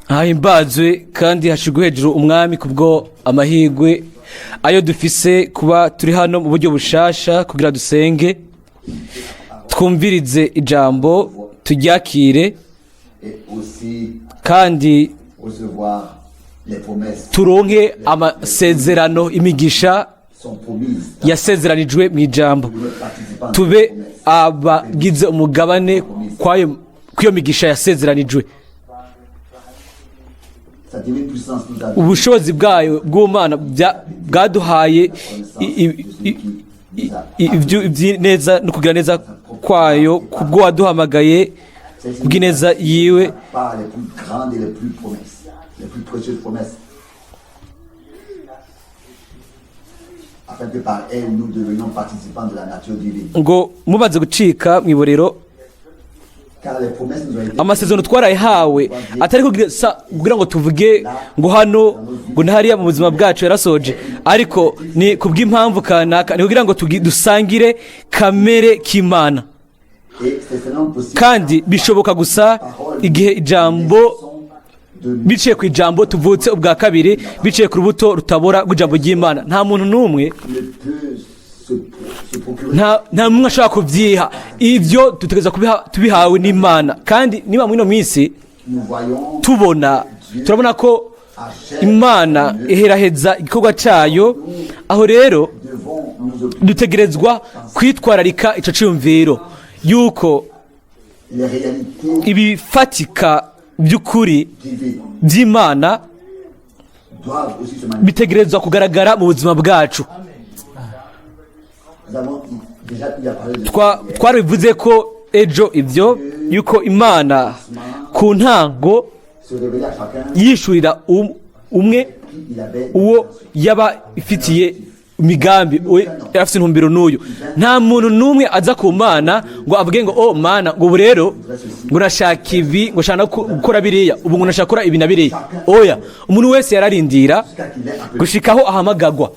Hahimbazwe kandi hashigwe hejuru Umwami kubwo amahirwe ayo dufise kuba turi hano mu buryo bushasha kugira dusenge, twumvirize ijambo, turyakire et aussi kandi recevoir les promesses turonke amasezerano, imigisha sont promises. yasezeranijwe mu ijambo. Nous participants Tube abagize umugabane kw'iyo migisha yasezeranijwe. Sa divine puissance nous a Ubushobozi bwayo bw'Umana bwaduhaye iby'ineza no kugira neza kwayo kubwo waduhamagaye kubw'ineza yiwe. Par les plus grandes et les plus promesses, les plus précieuses promesses, afin que par elles nous devenions participants de la nature divine. Ngo mumaze gucika mu iborero, Car les promesses nous ont été amasezerano twarayihawe, atari kugira ngo tuvuge ngo hano ngo ntahariya mu buzima bwacu yarasoje, ariko ni kubw'impamvu kanaka, ni kugira ngo dusangire kamere k'Imana. Et c'est seulement possible Kandi bishoboka gusa igihe ijambo, de nous biciye ku ijambo, tuvutse ubwa kabiri, biciye ku rubuto rutabora rw'ijambo ry'Imana. Nta muntu n'umwe ne peut se procurer nta n'umwe ashobora kubyiha ibyo. Dutegereza tubihawe n'Imana. Kandi niba muri ino minsi Nous voyons tubona, turabona ko Imana iheraheza igikorwa cyayo. Aho rero devons nous occuper dutegerezwa kwitwararika icyo cyumviro yuko les réalités ibifatika by'ukuri divines by'Imana doivent aussi se manifester. bitegerezwa kugaragara mu buzima bwacu. Nous avons déjà eu à parler de Twarabivuze ko ejo ibyo yuko Imana ku ntango se révéler à chacun yishurira umwe qui il avait uwo yaba ifitiye imigambi, we yari afite intumbero n'uyu. Nta muntu n'umwe aza ku Mana ngo avuge ngo: "Oh Mana, ngo ubu rero ngo nashaka ibi, ngo nshaka no gukora biriya, ubu ngo nashaka gukora ibi na biriya." Oya, umuntu wese yararindira jusqu'à qu'il ait appelé, gushika aho ahamagagwa,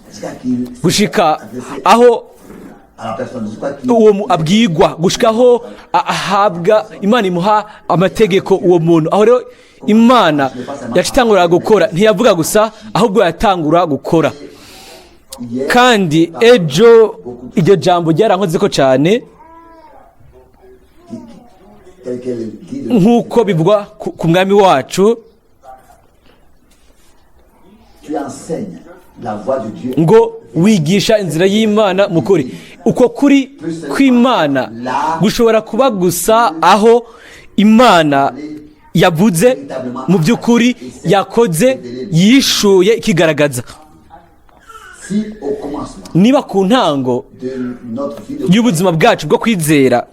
jusqu'à qu'il gushika s'adresse aho à la personne, jusqu'à qu'il uwo abwigwa, gushika aho ahabwa, Imana imuha amategeko uwo muntu. Aho rero Imana yaca itangura gukora. Ntiyavuga gusa, ahubwo yatangura gukora. Hier, Kandi ejo iryo jambo ryarankoze ko cyane, tel qu'elle dit de nk'uko bivugwa ku Mwami wacu tu enseignes la voie de Dieu ngo wigisha inzira y'Imana mu kuri. Uko kuri kw'Imana gushobora kuba gusa aho Imana yavuze mu by'ukuri, yakoze, yishuye, ikigaragaza. Si au commencement Niba ku ntango de notre vie de y'ubuzima bwacu bwo kwizera,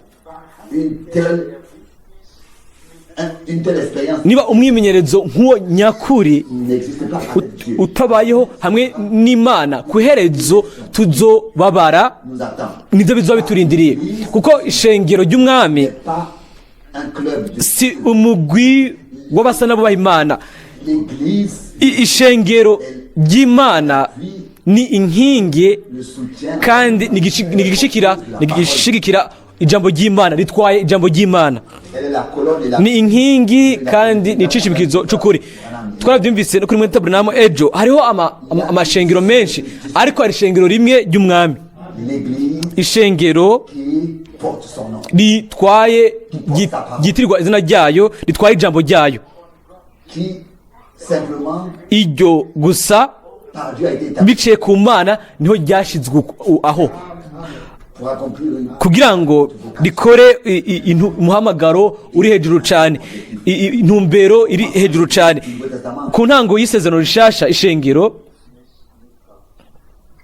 une telle expérience niba umwimenyerezo nk'uwo nyakuri n'existe pas avec Dieu, utabayeho hamwe n'Imana, ku iherezo tuzobabara. nous attend. Nibyo bizoba biturindiriye, kuko ishengero ry'Umwami Pas un club de si umugwi w'abasa n'abubaha Imana. L'église Ishengero ry'Imana ni inkingi le soutien kandi ni igishigikira ijambo ry'Imana, ritwaye ijambo ry'Imana. Elle est la colonne et la Ni inkingi kandi ni icishimikizo c'ukuri. Twarabyumvise no kuri mwene Tabernamu ejo. Hariho amashengero menshi, ariko hari ishengero rimwe ry'Umwami, l'église ishengero qui porte son nom, ritwaye, ryitirirwa izina ryayo, ritwaye ijambo ryayo, qui simplement iryo gusa par Dieu a été établi biciye ku Mana niho ryashyizwe aho pour accomplir une kugira ngo rikore umuhamagaro uri hejuru cyane, intumbero iri hejuru cyane. Nouveau Testament Ku ntango y'isezerano rishasha, ishengero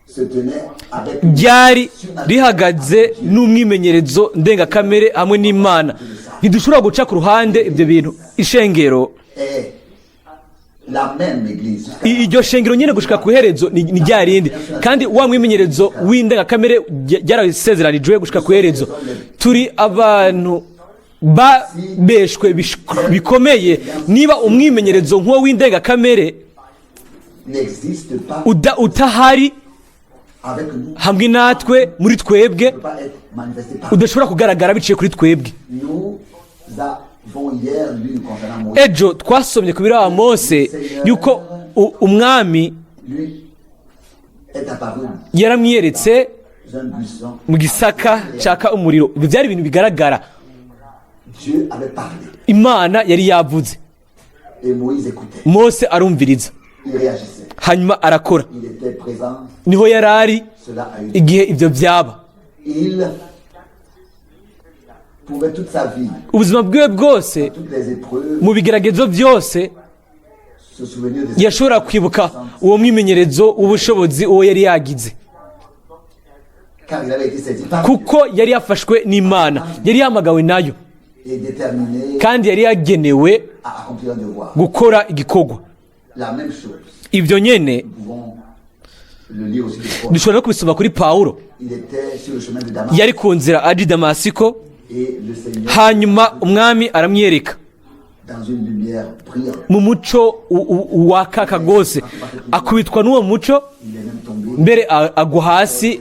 se tenait avec ryari rihagaze n'umwimenyerezo ndengakamere hamwe n'Imana. Ntidushobora guca ku ruhande ibyo bintu. Ishengero est la même église jusqu'à iryo shengero nyine gushika ku iherezo ni rya rindi, kandi wa mwimenyerezo w'indengakamere ryarasezeranijwe gushika ku iherezo. Turi abantu babeshwe bikomeye niba umwimenyerezo nk'uwo w'indengakamere n'existe pas utahari avec nous, hamwe natwe, muri twebwe, ne peut pas être manifesté par udashobora kugaragara biciye kuri twebwe. nous. Avons hier lu concernant Moïse. Ejo twasomye ku biraba Mose yuko umwami Lui est apparu yaramwiyeretse dans un buisson. mu gisaka caka umuriro. Ibyo byari ibintu bigaragara. Dieu avait parlé Imana yari yavuze. Et Moïse écoutait. Mose arumviriza. Il réagissait. Hanyuma arakora. Il était présent. Niho yari ari Cela a eu. igihe ibyo byaba. Il pouvait toute sa vie, Ubuzima bwiwe bwose, toutes les épreuves, mu bigeragezo byose, se souvenir des yashobora kwibuka uwo mwimenyerezo w'ubushobozi uwo yari yagize. Car il avait été saisi par Dieu Kuko yari yafashwe n'Imana, yari yahamagawe nayo, et déterminé kandi yari yagenewe à accomplir un devoir. gukora igikorwa. La même chose, Ibyo nyene nous pouvons le lire aussi de Paul. dushobora no kubisoma kuri Pawulo. Il était sur le chemin de Damas Yari ku nzira aja i Damasiko, et le Seigneur, hanyuma umwami aramwereka dans une lumière brillante, mu muco wakaka rwose, akubitwa n'uwo muco. Il est même tombé. Mbere agwa hasi,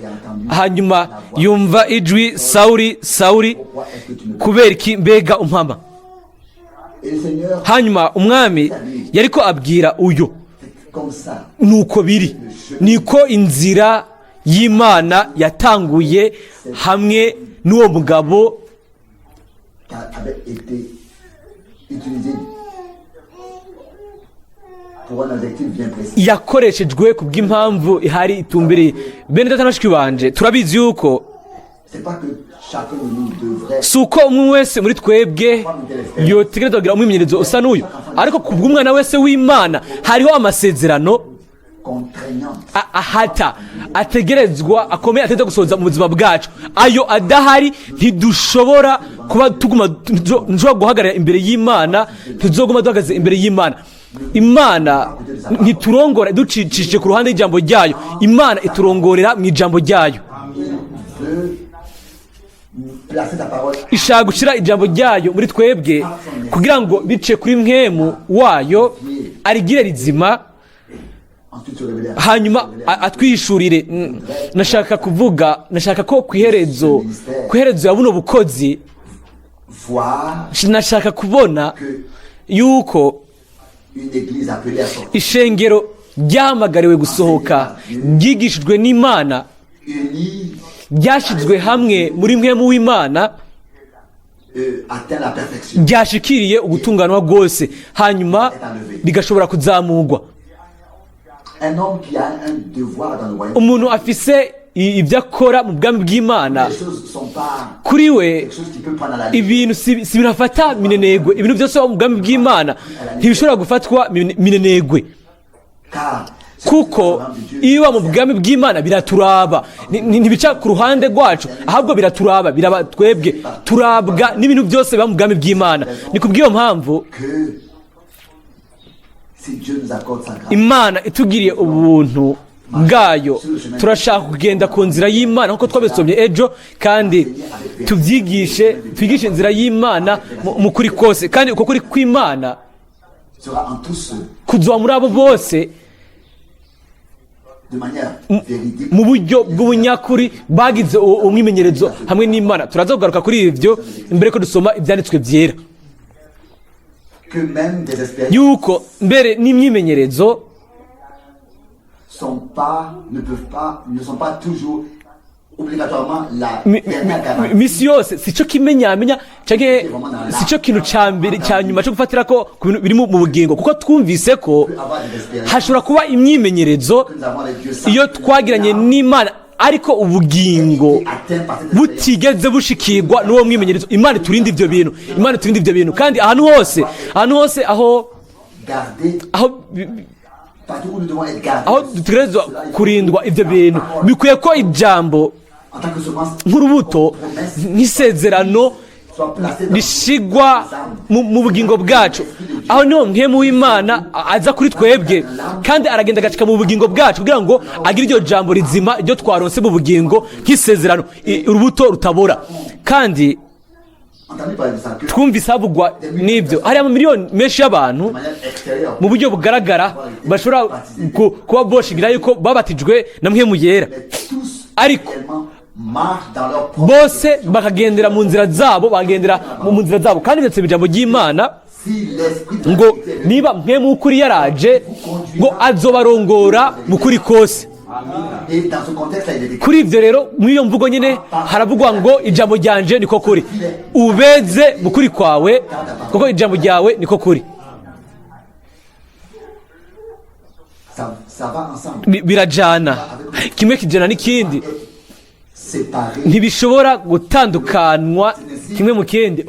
hanyuma yumva ijwi: "Sawuri, Sawuri, Pourquoi est-ce que tu me kubera iki mbega umpama?" Et le Seigneur, Hanyuma umwami yariko abwira uyu. C'est comme ça. Nuko biri, niko inzira y'Imana yatanguye hamwe n'uwo mugabo. Avait été utilisé pour un objectif bien précis. Yakoreshejwe ku bw'impamvu ihari itumbereye. Bene data na bashiki banje, turabizi yuko C'est pas que chacun de nous devrait si uko umwe wese muri twebwe yotegerezwa kugira umwimenyerezo usa n'uyu, ariko ku bw'umwana wese w'Imana hariho amasezerano contraignante ahata ategerezwa akomeye ategerezwa gusohoza mu buzima bwacu. Ayo adahari ntidushobora kuba tuguma, ntidushobora guhagarara imbere y'Imana, ntituzoguma duhagaze imbere y'Imana. Imana ntiturongora ducishije ku ruhande y'ijambo ryayo, Imana iturongorera mu ijambo ryayo. Il veut placer sa parole Ishaka gushyira ijambo ryayo muri twebwe kugira ngo bice kuri mpwemu wayo arigire rizima, ensuite se révéler hanyuma atwihishurire. Nashaka kuvuga, nashaka ko ku iherezo ya buno bukozi, voir nashaka kubona que yuko une église appelée à sortir, ishengero ryahamagariwe gusohoka, ryigishijwe n'Imana, unie, ryashyizwe hamwe muri mpwemu w'Imana, atteint la perfection. ryashikiriye ugutunganwa rwose, hanyuma rigashobora kuzamurwa. Un homme qui a un devoir dans le royaume, Umuntu afise ibyo akora mu bwami bw'Imana, les choses ne sont pas kuri we quelque chose qu'il peut prendre à la légère. ibintu si ibintu afata minenegwe. Ibintu byose mu bwami bw'Imana ntibishobora gufatwa minenegwe. Car Kuko iyo mu bwami bw'Imana biraturaba. Ntibica ku ruhande rwacu, ahubwo biraturaba, biraba twebwe, turabwa n'ibintu byose biba mu bwami bw'Imana. Ni kubw'iyo mpamvu que si Dieu nous accorde sa grâce, Imana itugiriye ubuntu bwayo, turashaka kugenda ku nzira y'Imana nk'uko twabisomye ejo, kandi tubyigishe, twigishe inzira y'Imana mu kuri kose, kandi uko kuri kw'Imana sera en tous ceux kuzuba muri abo bose de manière véridique mu buryo bw'ubunyakuri bagize uwo umwimenyerezo hamwe n'Imana. Turaza kugaruka kuri ibyo mbere ko dusoma ibyanditswe byera. Que même des expériences Yuko mbere n'imyimenyerezo sont pas, ne peuvent pas, ne sont pas toujours obligatoirement la dernière garantie. Misi yose sico kimenyamenya canke sico kintu ca mbere ca nyuma co gufatira ko ku bintu biri mu bugingo, kuko twumvise ko Peut avoir des expériences hashobora kuba imyimenyerezo que nous avons avec Dieu sans iyo twagiranye n'Imana, ariko ubugingo atteint par cette expérience. butigeze bushikirwa n'uwo mwimenyerezo. Imana iturinde ivyo bintu, Imana iturinde ivyo bintu. Kandi ahantu hose, ahantu hose aho Garder, aho partout où nous devons être gardés, aho dutegerezwa kurindwa ivyo bintu, bikwiye ko ijambo en tant que semence, nk'urubuto, nk'isezerano, soit placée dans rishigwa mu bugingo bwacu. Aho niho mpwemu w'Imana aza kuri twebwe kandi aragenda agacika mu bugingo bwacu kugira ngo agire iryo jambo rizima iryo twaronse mu bugingo nk'isezerano, urubuto rutabora. Kandi entendu parler de ça, que twumvise havugwa n'ibyo, hari amamiliyoni menshi y'abantu de manière extérieure, mu buryo bugaragara bashobora kuba boshigira yuko babatijwe na mpwemu yera, mais tous ariko réellement marchent dans leur propre Bose direction. bakagendera mu nzira zabo, bagendera mu nzira zabo. Kandi ndetse ijambo ry'Imana Si l'esprit de la ngo vérité est venu, niba mwe mu kuri yaraje, ngo azobarongora mu kuri kose. Et dans ce contexte-là, il est écrit, Kuri ibyo rero, muri iyo mvugo nyine haravugwa ngo ijambo ryanje niko kuri, ubeze mu kuri kwawe, kuko ijambo ryawe niko kuri. Ça va ensemble. Birajana, kimwe kijana n'ikindi. Séparé. Ntibishobora gutandukanwa kimwe mu kindi.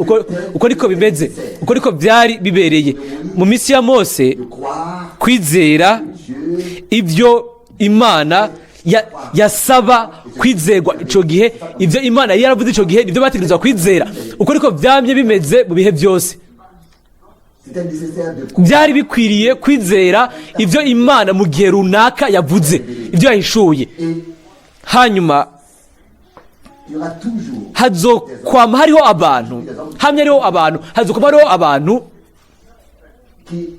Uko niko bimeze, uko niko byari bibereye mu minsi ya Mose. De croire Kwizera Dieu ibyo Imana yasaba kwizerwa icyo gihe, ibyo Imana yari yaravuze icyo gihe, nibyo bategerezwa kwizera. Uko niko byamye bimeze mu bihe byose. C'était nécessaire de croire Byari bikwiriye kwizera ibyo Imana mu gihe runaka yavuze, ibyo yahishuye. Et Hanyuma il y aura toujours hazokwama hariho abantu, hamwe hariho abantu, hazokwama hariho abantu qui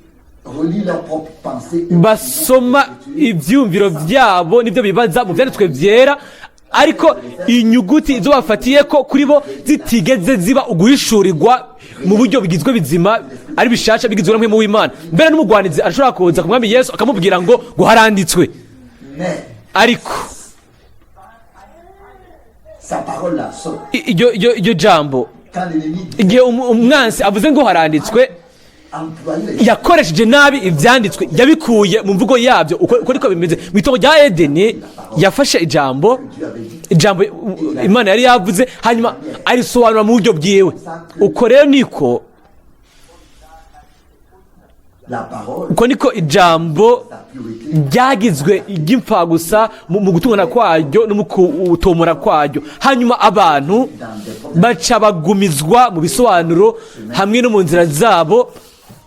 relient leurs propres pensées basoma ibyumviro byabo n'ibyo bibaza mu byanditswe byera, ariko inyuguti izo bafatiye ko kuri bo zitigeze ziba uguhishurirwa mu buryo bigizwe bizima, ari bishasha, bigizwe na Mpwemu w'Imana. Mbere n'umugwanizi arashobora kuza ku Mwami Yesu akamubwira ngo haranditswe. Mais Ariko sa parole là saute. Iryo jambo, Quand l'ennemi dit igihe umwansi avuze ngo haranditswe, employer les yakoresheje nabi ibyanditswe, yabikuye mu mvugo yabyo. Uko niko bimeze mu itongo rya Edeni. Yafashe ijambo, Dieu avait dit, ijambo Imana yari yavuze, hanyuma arisobanura mu buryo bwiwe. Uko rero niko la parole, uko niko ijambo sa pureté, ryagizwe iry'imfagusa mu gutungana kwaryo no mu kutomora kwaryo, hanyuma abantu dans des propres baca bagumizwa mu bisobanuro hamwe no mu nzira zabo,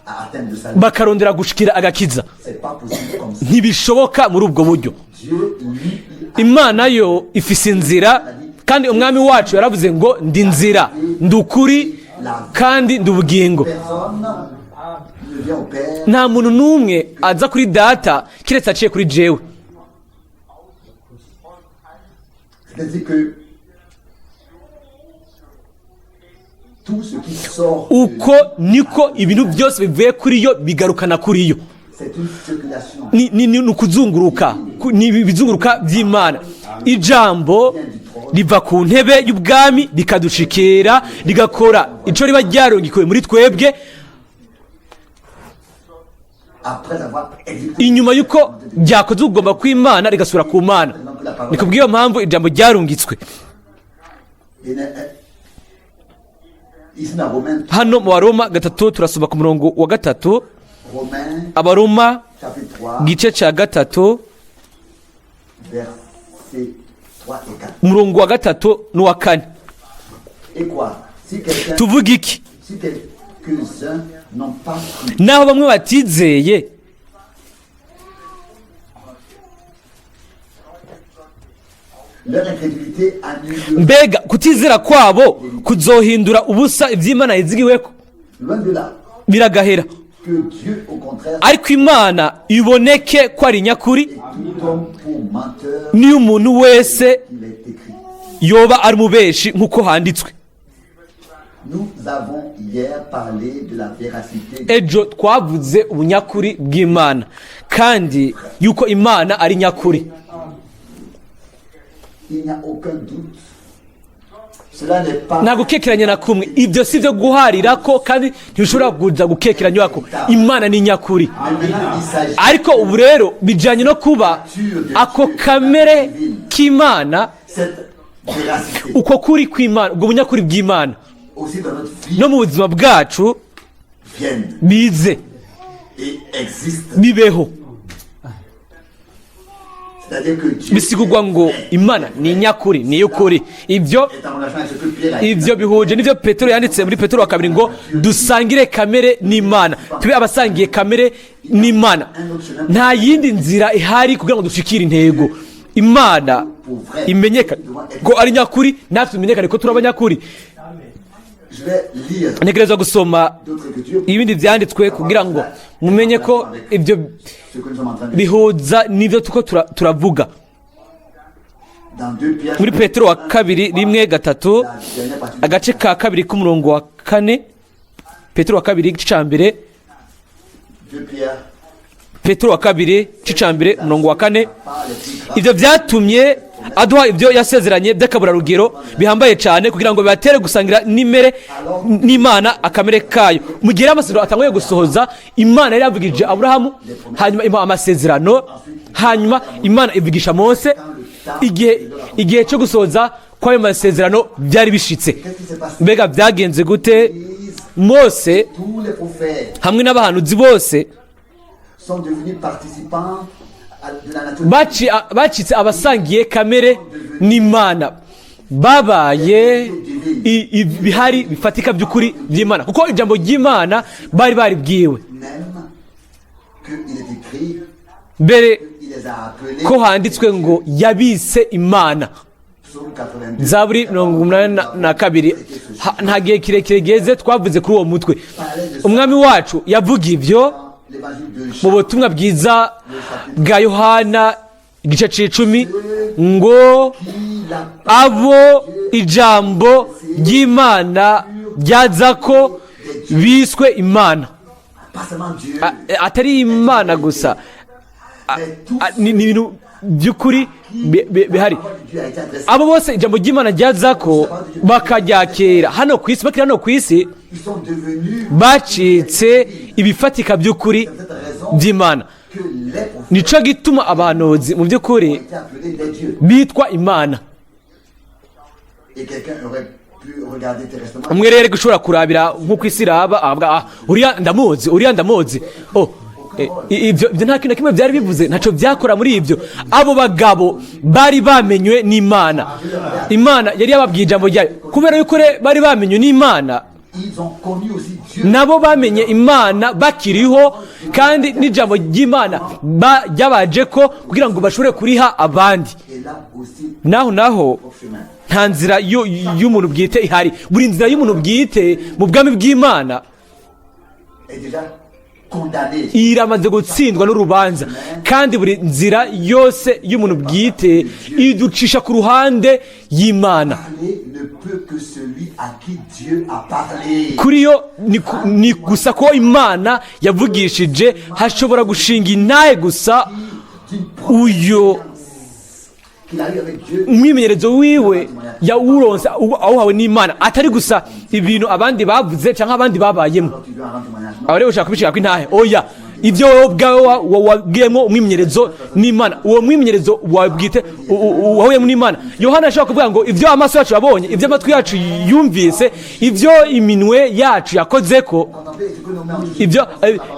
à atteindre le salut. bakarondera gushikira agakiza. C'est pas possible comme ça. Ntibishoboka muri ubwo buryo. Dieu, lui, il Imana yo ifise inzira, kandi Umwami wacu yaravuze ngo ndi nzira, ndi ukuri, kandi ndi ubugingo. Personne ne vient au Père. Nta muntu n'umwe aza kuri Data keretse aciye kuri jewe. C'est-à-dire que tout ce qui sort de Uko niko ibintu byose bivuye kuri yo bigarukana kuri yo. C'est une circulation. Ni ukuzunguruka, ni ibizunguruka by'Imana. Ijambo riva ku ntebe y'ubwami rikadushikira, rigakora ico riba ryarungikuwe muri twebwe, Après avoir exécuté inyuma y'uko ryakoze ugomba kw'Imana, rigasubira ku Mana. Ni kubw'iyo mpamvu ijambo ryarungitswe. Et, ici dans Romains, Hano mu Baroma 3, turasoma ku murongo wa 3. Romains Abaroma chapitre 3, gice cya 3, versets 3 et 4. umurongo wa 3 n'uwa 4. Et quoi? Si quelqu'un, Tuvuga iki? si quelques-uns n'ont pas cru, Naho bamwe batizeye, leur incrédulité annule. mbega kutizera kwabo kuzohindura ubusa iby'Imana yizigiweko? Loin de là, Biragahera. que Dieu, au contraire, Ariko Imana iboneke ko ari nyakuri, est tout homme pour menteur, niyo umuntu wese il est écrit. yoba ari umubeshi nk'uko handitswe. Nous avons hier parlé de la véracité Ejo twavuze ubunyakuri bw'Imana, kandi yuko Imana ari nyakuri. Il n'y a aucun doute. Cela n'est pas Nta gukekeranya na kumwe. Ibyo si byo guharira ko, kandi ntibishobora kuza gukekeranya ko Imana ni nyakuri. Maintenant, il s'agit Ariko ubu rero bijyanye no kuba ako kamere k'Imana, cette véracité uko kuri kw'Imana, ubwo bunyakuri bw'Imana, aussi dans notre vie no mu buzima bwacu vienne bize et existe. bibeho. C'est-à-dire que Dieu Bisigurwa ngo Imana ni nyakuri, ni iy'ukuri. Ibyo est en relation avec ce que Pierre a dit. Ibyo bihuje n'ibyo Petero yanditse muri Petero wa kabiri ngo dusangire kamere n'Imana, tube abasangiye kamere n'Imana. Nta yindi nzira ihari kugira ngo dushikire intego. Imana imenyekane ko ari nyakuri, natwe tumenyekane ko turi abanyakuri. Je vais lire Ntegerezwa gusoma d'autres écritures ibindi byanditswe kugira ngo mumenye ko ibyo ce que nous sommes en train de dire. bihuza n'ibyo tuko turavuga. Dans 2 Pierre, Muri Petero wa kabiri 1:3, la dernière partie du agace ka kabiri k'umurongo wa kane, Petero wa kabiri igice ca mbere. 2 Pierre, Petero wa kabiri igice ca mbere, umurongo wa kane. par les plus grands Ibyo byatumye aduha ibyo yasezeranye by'akaburarugero bihambaye cyane, kugira ngo bibatere gusangira n'imere n'Imana akamere kayo. Mu gihe rero amasezerano atanguye gusohoza, Imana yari yavugije Aburahamu, hanyuma imuha amasezerano, hanyuma Imana ivugisha Mose. Igihe cyo gusohoza kw'ayo masezerano byari bishitse. Mbega byagenze gute? Mose Tous les prophètes hamwe n'abahanuzi bose sont devenus participants de la nature. Bacitse abasangiye kamere n'Imana, babaye ibihari bifatika by'ukuri by'Imana, kuko ijambo ry'Imana bari baribwiwe. Même qu'il est écrit Mbere qu'il les a appelés. ko handitswe ngo yabise imana. Psaume 82. Zaburi 82. Nta gihe kirekire geze twavuze kuri uwo mutwe. Umwami wacu yavuga ibyo L'évangile de mu Jean, butumwa bwiza bwa Yohana igice c'icumi ngo qui l'a abo ijambo ry'Imana ryaza ko biswe imana. Pas seulement Dieu, Atari Imana gusa, mais tous ni ibintu by'ukuri bihari. la parole de Dieu a été adressée. Abo bose ijambo ry'Imana ryaza ko bakaryakira hano ku isi, bakiri hano ku isi, Ils sont devenus bacitse ibifatika by'ukuri c'est cette raison by'Imana. que les prophètes Nico gituma abahanuzi mu by'ukuri ont été appelés les dieux. bitwa imana. Et quelqu'un aurait pu regarder terrestrement. Umwe rero ushobora kurabira nk'uko isi iraba, avuga: "Ah, uriya ndamuzi, uriya ndamuzi." Oh, ibyo nta kintu na kimwe byari bivuze, ntacyo byakora muri ibyo. Abo bagabo bari bamenywe n'Imana, Imana yari yababwiye ijambo ryayo. Kubera yuko bari bamenywe n'Imana, Ils ont connu aussi Dieu. nabo bamenye Imana bakiriho, kandi n'ijambo ry'Imana ryabaje ko kugira ngo bashobore kuriha abandi. Et là aussi, Naho au chemin. nta nzira y'umuntu bwite ihari. Buri nzira y'umuntu bwite mu bwami bw'Imana Est déjà condamné. iramaze gutsindwa n'urubanza, kandi buri nzira yose y'umuntu bwite iducisha ku ruhande y'Imana. Parler ne peut que celui à qui Dieu a parlé. Kuri yo ni gusa ko Imana yavugishije hashobora gushinga intahe gusa. D'une propre Uyo qu'il a eu avec Dieu. umwimenyerezo wiwe yawuronse awuhawe n'Imana, atari gusa ibintu abandi bavuze cyangwa abandi babayemo. Alors tu dois rendre témoignage. Non. Aba rero ushaka kubishira kw'intahe? Oya, ibyo wowe ubwawe wabwiyemo umwimenyerezo n'Imana, uwo mwimenyerezo wawe bwite wahuyemo n'Imana. Yohana ashobora kuvuga ngo ibyo amaso yacu yabonye, ibyo amatwi yacu yumvise, ibyo iminwe yacu yakoze ko Contempler ce que nos mains ont touché. ibyo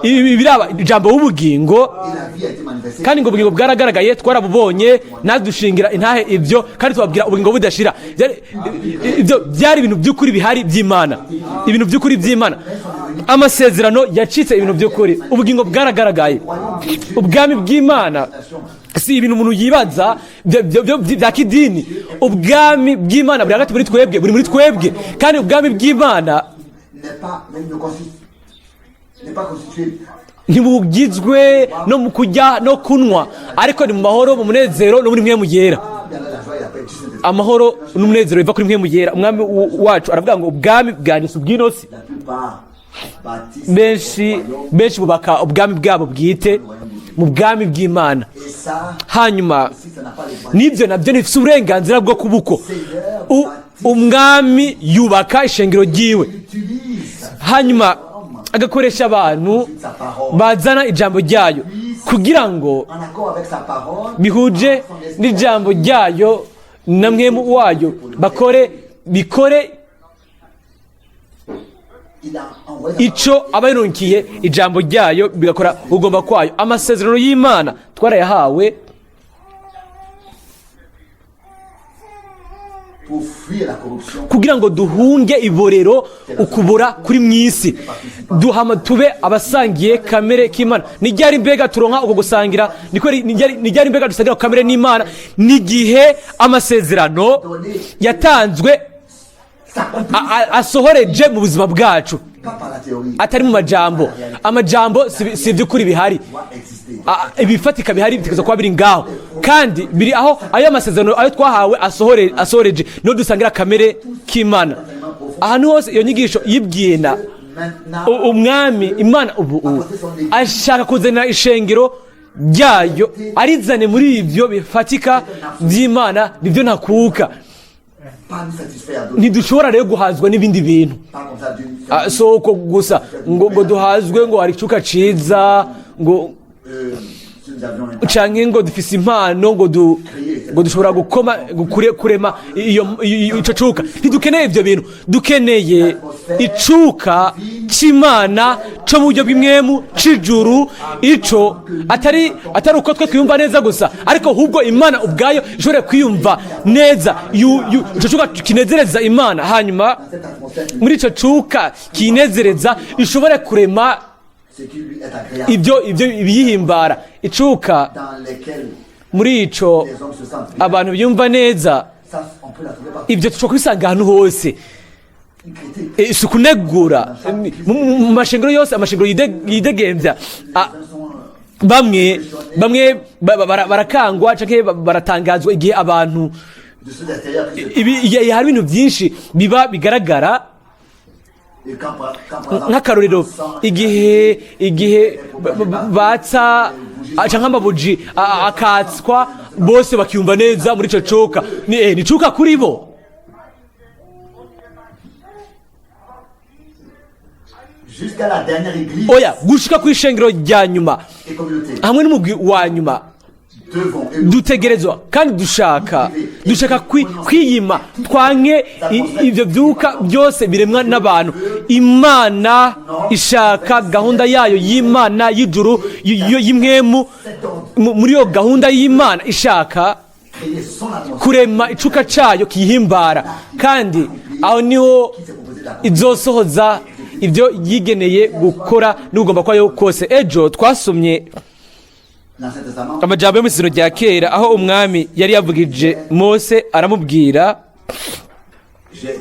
ibi biraba ijambo w'ubugingo. Et la vie a été manifestée. Kandi ngo ubugingo bwaragaragaye, twarabubonye, nadushingira intahe ibyo, kandi tubabwira ubugingo budashira. Ibyo byari ibintu by'ukuri bihari by'Imana, ibintu by'ukuri by'Imana. Amasezerano yacitse ibintu by'ukuri, ubugingo bwaragaragaye. Ubwami bw'Imana si ibintu umuntu yibaza bya kidini. Ubwami bw'Imana buri hagati muri twebwe, buri muri twebwe, kandi ubwami bw'Imana N'est pas, même ne consiste, n'est pas constitué ntibugizwe no mu kurya no kunywa, ariko ni mu mahoro, mu munezero no muri Mpwemu Yera. Bien la joie et la paix du Saint-Esprit. Amahoro n'umunezero biva kuri Mpwemu Yera. Umwami wacu aravuga ngo ubwami bwanjye si ubw'ino si. La plupart bâtissent Benshi leur royaume. benshi bubaka ubwami bwabo bwite mu bwami bw'Imana. Et ça, Hanyuma si ça n'a pas les droits. n'ibyo nabyo ntibifite uburenganzira bwo kuba uko. Umwami yubaka ishengero ryiwe, Utilise hanyuma agakoresha abantu sa parole. bazana ijambo ryayo kugira ngo En accord avec sa parole, bihuje n'ijambo ryayo na Mpwemu wayo bakore bikore il a envoyé sa ico aba yarunkiye ijambo ryayo, bigakora ugomba kwayo. Amasezerano y'Imana twarayahawe pour fuir la corruption. Kugira ngo duhunge iborero, ukubora kuri mu isi, duhama tube abasangiye kamere k'Imana. Ni ryari mbega turonka uko gusangira? Ni ryari mbega dusangira kamere n'Imana? N'igihe amasezerano yatanzwe S'accomplit asohoreje mu buzima bwacu, pas par la théorie. atari mu majambo. Amajambo si iby'ukuri bihari. Doit exister. Ibifatika bihari bitegerezwa kuba biri ngaho. Kandi biri aho ayo amasezerano ayo twahawe asohoreje, niho dusangira kamere k'Imana. Ahantu hose iyo nyigisho yibwina Maintenant, umwami Imana ubu ashaka kuzanira ishengero ryayo, arizane muri ibyo bifatika by'Imana, nibyo ntakuka. Pas nous satisfaire d'autres. Ntidushobora rero guhazwa n'ibindi bintu. Pas comme ça d'une Si uko gusa ngo duhazwe ngo hari icuka ciza ngo Si nous avions un canke ngo dufise impano ngo dushobora gukoma kurema ico cuka. Ntidukeneye ivyo bintu, dukeneye icuka c'Imana co mu buryo bw'impwemu c'ijuru, ico atari uko twe twiyumva neza gusa, ariko ahubwo Imana ubwayo ishobora kwiyumva neza. Ico cuka kinezereza Imana, hanyuma cette atmosphère, muri ico cuka kinezereza ishobore kurema ce qui lui est agréable, ibyo ibiyihimbara, icuka dans lesquels muri ico les hommes se sentent bien. abantu biyumva neza. Ça, on peut la trouver partout. Ibyo dushobora kubisanga ahantu hose. Une critique. Si ukunegura mu mashengero yose, amashengero yidegembya. Les uns sont Bamwe barakangwa canke baratangazwa igihe abantu de ceux d'extérieur qui se ibi igihe hari ibintu byinshi biba bigaragara. Et quand, par exemple, Nk'akarorero, sang- igihe batsa canke amabuji akatswa, bose bakiyumva neza muri ico cuka. Ni cuka kuri bo. Jusqu'à la dernière église Oya, gushika kw'ishengero rya nyuma et communauté, hamwe n'umugwi wa nyuma, devons et nous dutegerezwa kandi dushaka kwiyima, twanke ivyo vyuka byose biremwa n'abantu. Imana ishaka gahunda yayo y'Imana y'ijuru y'impwemu. Muri iyo gahunda y'Imana ishaka créer son atmosphère kurema icuka cayo kiyihimbara, kandi aho niho qui s'est proposé d'accomplir. izosohoza ibyo yigeneye gukora n'ugomba kwayo kose. Ejo twasomye L'Ancien Testament, amajambo yo mu Isezerano rya Kera, aho umwami yari yavugije Mose aramubwira j'ai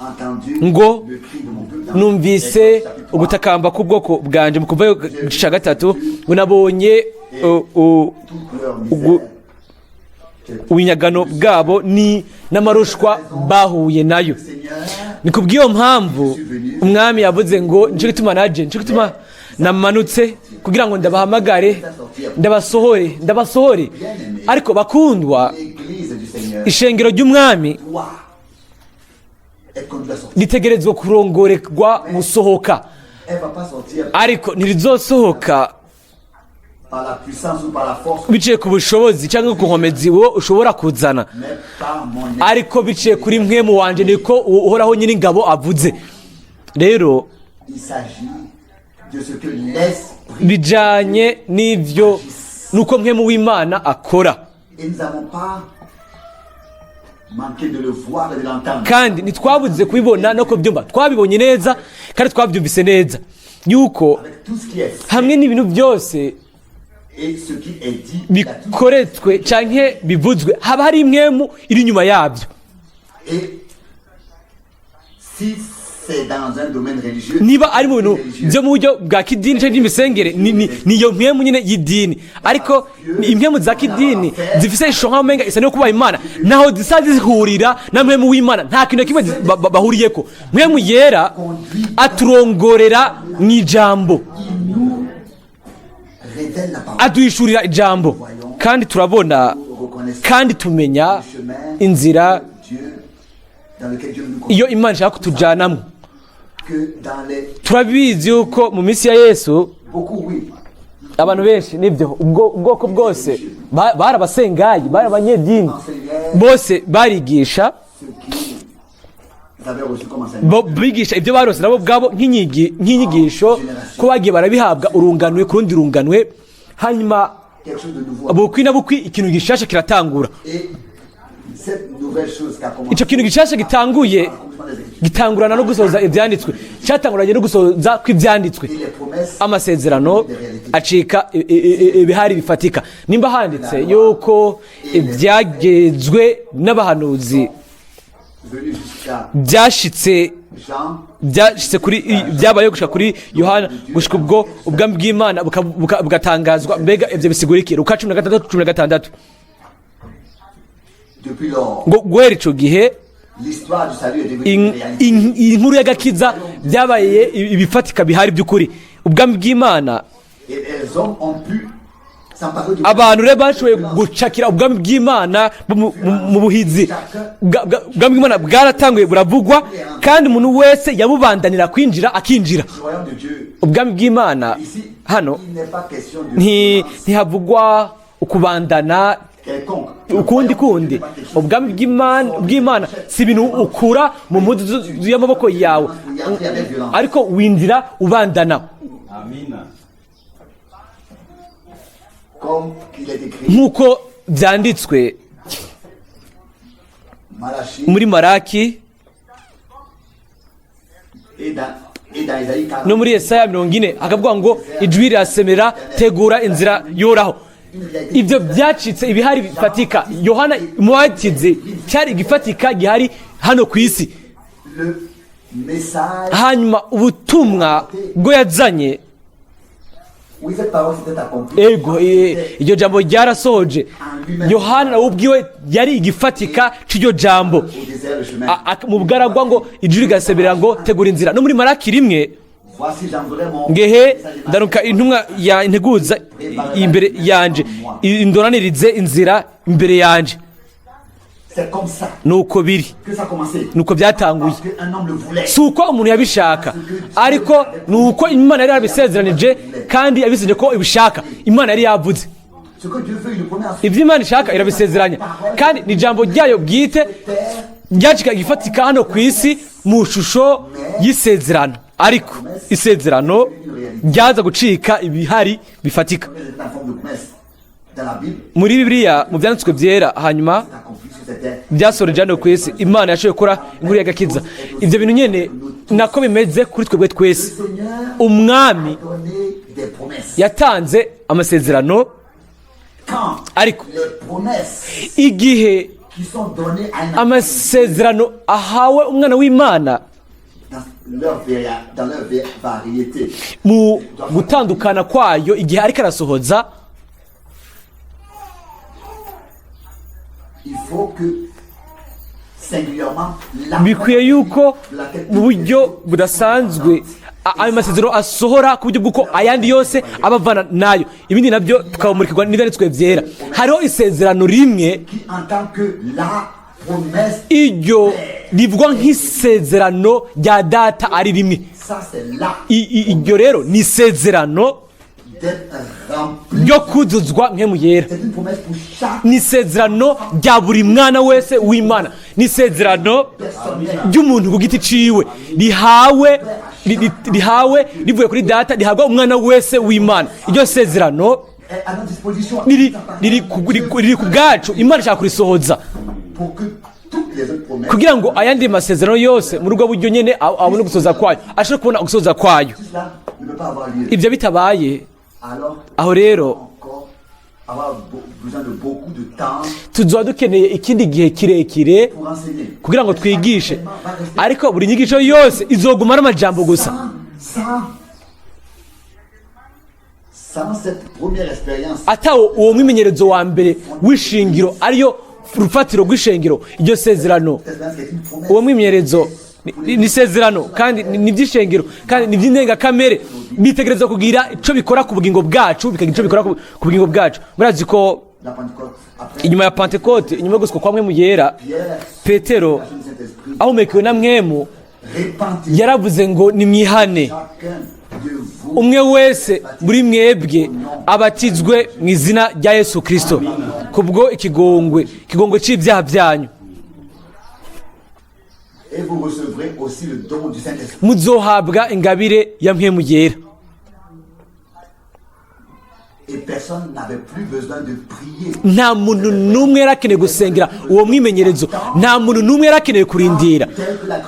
entendu ngo le cri de mon peuple dans numvise Exode chapitre 3. ugutakamba k'ubwoko bwanje, mu Kuvayo igice cya gatatu, ngo nabonye Toute leur misère. ubunyagano bwabo ni n'amarushwa bahuye nayo. Seigneur, Ni kubw'iyo mpamvu umwami yavuze ngo nico gituma naje, nico gituma namanutse, kugira ngo ndabahamagare, ndabasohore, ndabasohore. Ariko bakundwa, l'église du Seigneur ishengero ry'umwami doit être conduite à sortir. ritegerezwa kurongorerwa gusohoka. Elle ne va pas sortir Ariko ntirizosohoka par la puissance ou par la force, biciye ku bushobozi cyangwa ku nkomezi wowe ushobora kuzana, mais par mon esprit. ariko biciye kuri mpwemu wanje, niko Uhoraho Nyir'ingabo avuze. Rero Il s'agit de ce que l'Esprit bijanye n'ivyo nuko mpwemu w'Imana akora. Et nous n'avons pas manqué de le voir et de l'entendre. Kandi ntitwabuze kubibona no kubyumva, twabibonye neza kandi twabyumvise neza yuko Avec tout ce qui est fait hamwe n'ibintu byose et ce qui est dit, il y a tout. bikoretswe canke bivuzwe, haba hari impwemu iri inyuma yabyo. Et si c'est dans un domaine religieux, Niba ari mu bintu religieux, byo mu buryo bwa kidini canke by'imisengere, ni iyo mpwemu nyine y'idini. Ariko impwemu za kidini zifise ishusho nk'aho umenga isa niyo kubaha Imana, naho zisa zihurira na mpwemu w'Imana, nta kintu na kimwe bahuriyeko. Mpwemu Yera aturongorera mu ijambo. Il nous révèle la parole. Aduhishurira ijambo, kandi turabona Nous reconnaissons kandi tumenya le chemin inzira Dieu, dans lequel Dieu nous conduit. iyo Imana ishaka kutujanamwo. Que dans les Turabizi yuko mu minsi ya Yesu beaucoup, oui, abantu benshi, nibyo, ubwo ubwoko bwose bari abasengayi, bari abanyedini, bose barigisha. Ce qu'ils avaient reçu comme enseignement. Bo bigisha ibyo barose nabo ubwabo nk'inyigisho, ko bagiye barabihabwa urunganwe ku rundi runganwe, hanyuma Quelque chose de nouveau. bukwi na bukwi ikintu gishasha kiratangura. Et cette nouvelle chose qui a commencé Icyo kintu gishasha gitanguye l'accomplissement des Écritures gitangurana no gusohoza ibyanditswe, cyatanguranye no gusohoza kw'ibyanditswe. et les promesses Amasezerano acika ibihari bifatika. Nimba handitse yuko ibyagezwe n'abahanuzi venues jusqu'à byashitse Jean, byashitse kuri byabaye gushika kuri Yohana, gushika ubwo ubwami bw'Imana bugatangazwa, mbega ibyo bisigura iki? Luka 16, 16. Depuis lors, Ngo guhera ico gihe, l'histoire du salut est devenue une réalité. inkuru y'agakiza byabaye ibifatika bihari by'ukuri, ubwami bw'Imana. Et les hommes ont pu s'emparer du Abantu rero bashoboye gucakira ubwami bw'Imana mu buhizi. Ubwami bw'Imana bwaratanguye buravugwa, kandi umuntu wese yabubandanira kwinjira, akinjira Le royaume de Dieu. ubwami bw'Imana. Ici, Hano il n'est pas question de violence ntihavugwa ukubandana quelconque. ukundi kundi. Ubwami bw'Imana si ibintu ukura mu mpuzu y'amaboko yawe, ariko winjira ubandana. Amina. Comme il est écrit, Nk'uko byanditswe Malachie muri Maraki et dans Isaïe 40, no muri Yesaya 40, hakavuga ngo: "Ijwi rirasemera, tegura inzira yoraho." Ibyo byacitse ibihari bifatika. Yohana Umubatizi cyari igifatika gihari hano ku isi. Le message, Hanyuma ubutumwa bwo yazanye, oui, cette parole s'était accomplie. Ego, iryo jambo ryarasohoje. Yohana nawe ubwiwe yari igifatika cy'iryo jambo. Au désert, le chemin. Mu bugaragwa ngo ijwi rigasemerera ngo: "Tegura inzira." No muri Maraki 1, Voici, j'enverrai mon ngehe ndaruka intumwa ya integuza imbere yanje, indoranirize inzira imbere yanje. C'est comme ça Nuko biri, que ça a commencé. nuko byatanguye. Parce qu'un homme le voulait. Si uko umuntu yabishaka, ariko ni uko Imana yari yarabisezeranije, kandi yabisezeranije ko ibishaka. Imana yari yavuze. Ce que Dieu veut, il le promet à Ibyo Imana ishaka irabisezeranya, kandi ni ijambo ryayo bwite ryacika igifatika hano ku isi mu shusho y'isezerano, ariko isezerano ryaza gucika ibihari bifatika. C'est en forme de promesse. Dans la Bible, Muri Bibiliya, mu byanditswe byera, hanyuma c'est accompli sur cette terre. byasoreje hano ku isi. Imana yashoboye gukora inkuru y'agakiza. Ibyo bintu nyine nako bimeze kuri twebwe twese. Le Seigneur Umwami a donné des promesses. yatanze amasezerano, Quand ariko les promesses igihe qui sont données à un enfant amasezerano ahawe umwana w'Imana dans leur variété, mu gutandukana kwayo, igihe ariko arasohoza, il faut que singulièrement la bikwiye yuko mu buryo budasanzwe ayo masezerano asohora ku buryo bw'uko ayandi yose aba avana nayo, ibindi nabyo tukabumurikirwa n'ibyanditswe byera. Hariho isezerano rimwe, qui en tant que la promesse, iryo rivugwa nk'isezerano rya Data ari rimwe. ça c'est la Iryo rero ni isezerano d'être rempli. ryo kuzuzwa Mpwemu Yera. C'est une promesse pour chaque Ni isezerano rya buri mwana wese w'Imana, ni isezerano personnel. ry'umuntu ku giti ciwe, rihawe rivuye kuri Data, rihabwa umwana wese w'Imana. Iryo sezerano Est à notre disposition riri ku bwacu. Imana ishaka kurisohoza pour que toutes les autres promesses kugira ngo ayandi masezerano yose muri ubwo buryo nyene abone gusoza kwayo, ashobore kubona gusoza kwayo. Cela ne peut pas avoir lieu. Ibyo bitabaye, Alors, aho rero encore avoir besoin de beaucoup de temps tuzoba dukeneye ikindi gihe kirekire pour enseigner. kugira ngo twigishe, ariko buri nyigisho yose izoguma ari amajambo gusa. Sans cette première expérience, Atawo uwo mwimenyerezo wa mbere w'ishingiro, ariyo rufatiro rw'ishengero, iryo sezerano, cette expérience qui est une promesse, uwo mwimenyerezo ni isezerano, kandi ni iby'ishengero, kandi ni iby'indengakamere, bitegereza kugira icyo bikora ku bugingo bwacu, bikagira icyo bikora ku bugingo bwacu. Murazi ko la Pentecôte, après inyuma ya Pantekote, inyuma yo gusukwa kwa Mpwemu Yera, Pierre, Petero la du Saint-Esprit, ahumekewe na Mpwemu répentez yaravuze ngo: "Nimwihane, chacun de vous umwe wese muri mwebwe abatizwe mu izina rya Yesu Kirisito kubwo ikigongwe cy'ibyaha byanyu, et vous recevrez aussi le don du Saint-Esprit. muzohabwa ingabire ya Mpwemu Yera." Et personne n'avait plus besoin de prier. Nta muntu n'umwe yari akeneye gusengera uwo mwimenyerezo, nta muntu n'umwe yari akeneye kurindira,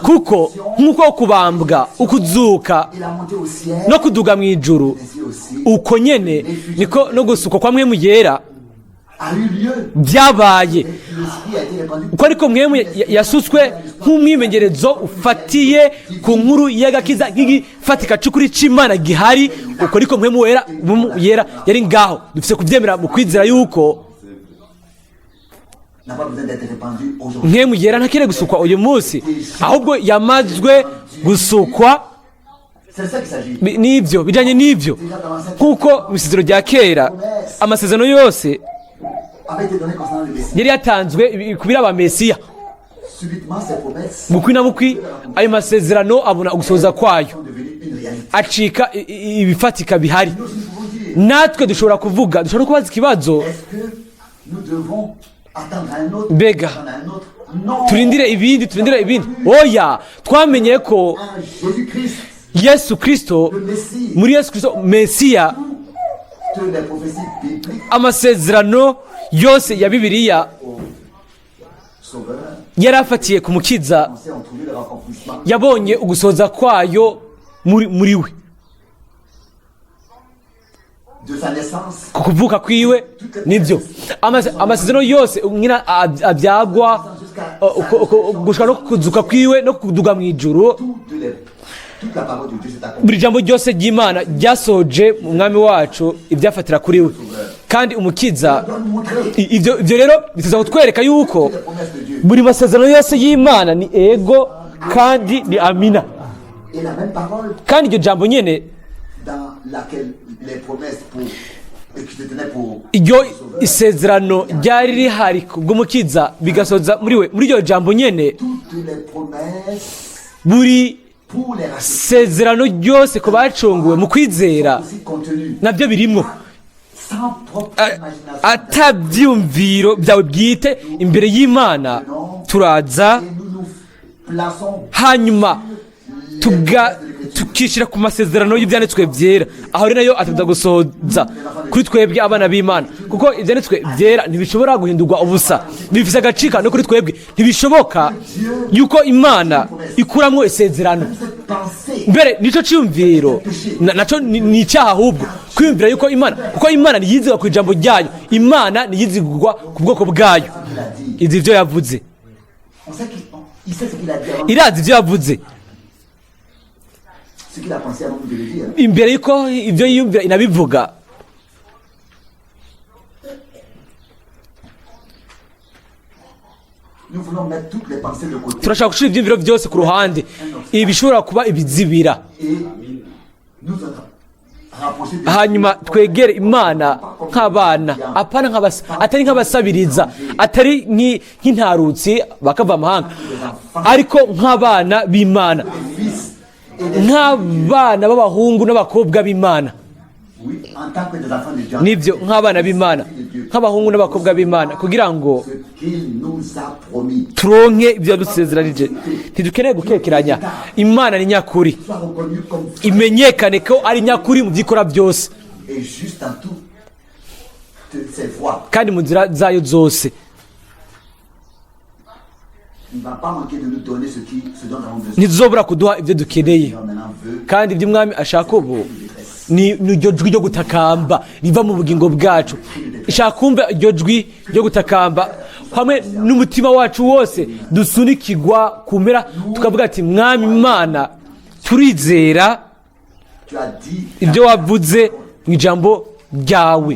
kuko nk'uko kubambwa, ukuzuka Et la montée au ciel, no kuduga mu ijuru, ainsi aussi, uko nyene niko no gusukwa kwa Mpwemu Yera a eu lieu. byabaye. Et l'Esprit a été répandu. Uko ariko Mpwemu yasutswe nk'umwimenyerezo ufatiye ku nkuru y'agakiza, nk'igifatika c'ukuri c'Imana gihari, uko ariko Mpwemu Yera yari ngaho. Dufise kuvyemera mu kwizera yuko n'a pas besoin d'être répandu aujourd'hui. Mpwemu Yera ntakeneye gusukwa uyu munsi, ahubwo yamazwe gusukwa. C'est de ça qu'il s'agit. Nibyo bijyanye n'ibyo, kuko mu isezerano rya kera amasezerano yose Avait été donné concernant le Messie. yari yatanzwe ku biraba Mesiya. Subitement, ces promesses Bukwi na bukwi ayo masezerano abona ugusohoza kwayo, sont devenues une réalité. acika ibifatika bihari. Nous aussi, nous pouvons dire, Natwe dushobora kuvuga, dushobora no kubaza ikibazo: est-ce que nous devons attendre un autre, Mbega attendre un autre? Non. turindire ibindi, turindire ibindi? Oya, twamenye ko En Jésus-Christ, Yesu Kirisito, le Messie, muri Yesu Kirisito Mesiya, toutes les prophéties bibliques amasezerano yose ya Bibiliya au Sauveur, yari afatiye ku Mukiza, on sait, ont trouvé leur accomplissement. yabonye ugusohoza kwayo muri we. De sa naissance Ku kuvuka kwiwe, nibyo. Amasezerano yose nyina abyagwa gushika no kuzuka kwiwe no kuduga mu ijuru, toute la parole de Dieu s'est accomplie. buri jambo ryose ry'Imana ryasoje mu Mwami wacu, ibyafatira kuri we kandi Umukiza. Doit nous montrer Ibyo rero bituza kutwereka yuko les promesses de Dieu. buri masezerano yose y'Imana ni ego kandi ni amina. Et la même parole Kandi iryo jambo nyene, dans laquelle les promesses pour et qui se tenaient pour iryo isezerano ryari rihari kubw'Umukiza bigasoza muri we, muri iryo jambo nyene, toutes les promesses buri pour les rachetés sezerano ryose ku bacunguwe mu kwizera aussi contenues nabyo birimwo. sans propre imagination. Atabyiyumviro byawe bwite imbere y'Imana turaza, Et nous nous plaçons hanyuma tukishyira ku masezerano y'ibyanditswe byera. Aho rero nayo ataza gusohoza kuri twebwe abana b'Imana, kuko ibyanditswe byera ntibishobora guhindurwa ubusa, bifite agacika no kuri twebwe. Ntibishoboka yuko Imana ikuramwo isezerano. Cette pensée Mbere nicyo cyiyumviro naco ni icyaha ahubwo kwiyumvira yuko Imana, kuko Imana ntiyizigwa ku ijambo ryayo, Imana ntiyizigwa ku bwoko bwayo. Qu'il a dit. Izi ibyo yavuze. On sait qu'il il sait ce qu'il a dit avant, Irazi ibyo yavuze ce qu'il a pensé avant de le dire. imbere yuko ibyo yiyumvira inabivuga. Nous voulons mettre toutes les pensées de côté Turashaka gushyira ibyiyumviro byose ku ruhande, ibi bishobora kuba ibizibira, et nous rapprocher de hanyuma twegere Imana nk'abana, apana atari nk'abasabiriza, atari nk'intarutsi bakava amahanga, ariko nk'abana b'Imana, des fils et des nk'abana b'abahungu n'abakobwa b'Imana. Oui, en tant que des enfants de Dieu. Nibyo, nk'abana b'Imana, nk'abahungu n'abakobwa b'Imana, kugira ngo Ce qu'il nous a promis turonke ibyo yadusezeranije. Ntidukeneye gukekeranya, Imana ni nyakuri. Soit reconnu comme Imenyekane ko ari nyakuri mu byikora byose et juste en toutes ses voies. kandi mu nzira zayo zose. Il ne va pas manquer de nous donner ce dont nous avons besoin. Ntizobura kuduha ibyo dukeneye. Le Seigneur maintenant veut Kandi ibyo Umwami ashaka ubu ni iryo jwi ryo gutakamba riva mu bugingo bwacu. Ishaka kumva iryo jwi ryo gutakamba hamwe n'umutima wacu wose, dusunikirwa ku mpera tukavuga ati: "Mwami Imana, turizera Tu as dit, ibyo wavuze mu ijambo ryawe."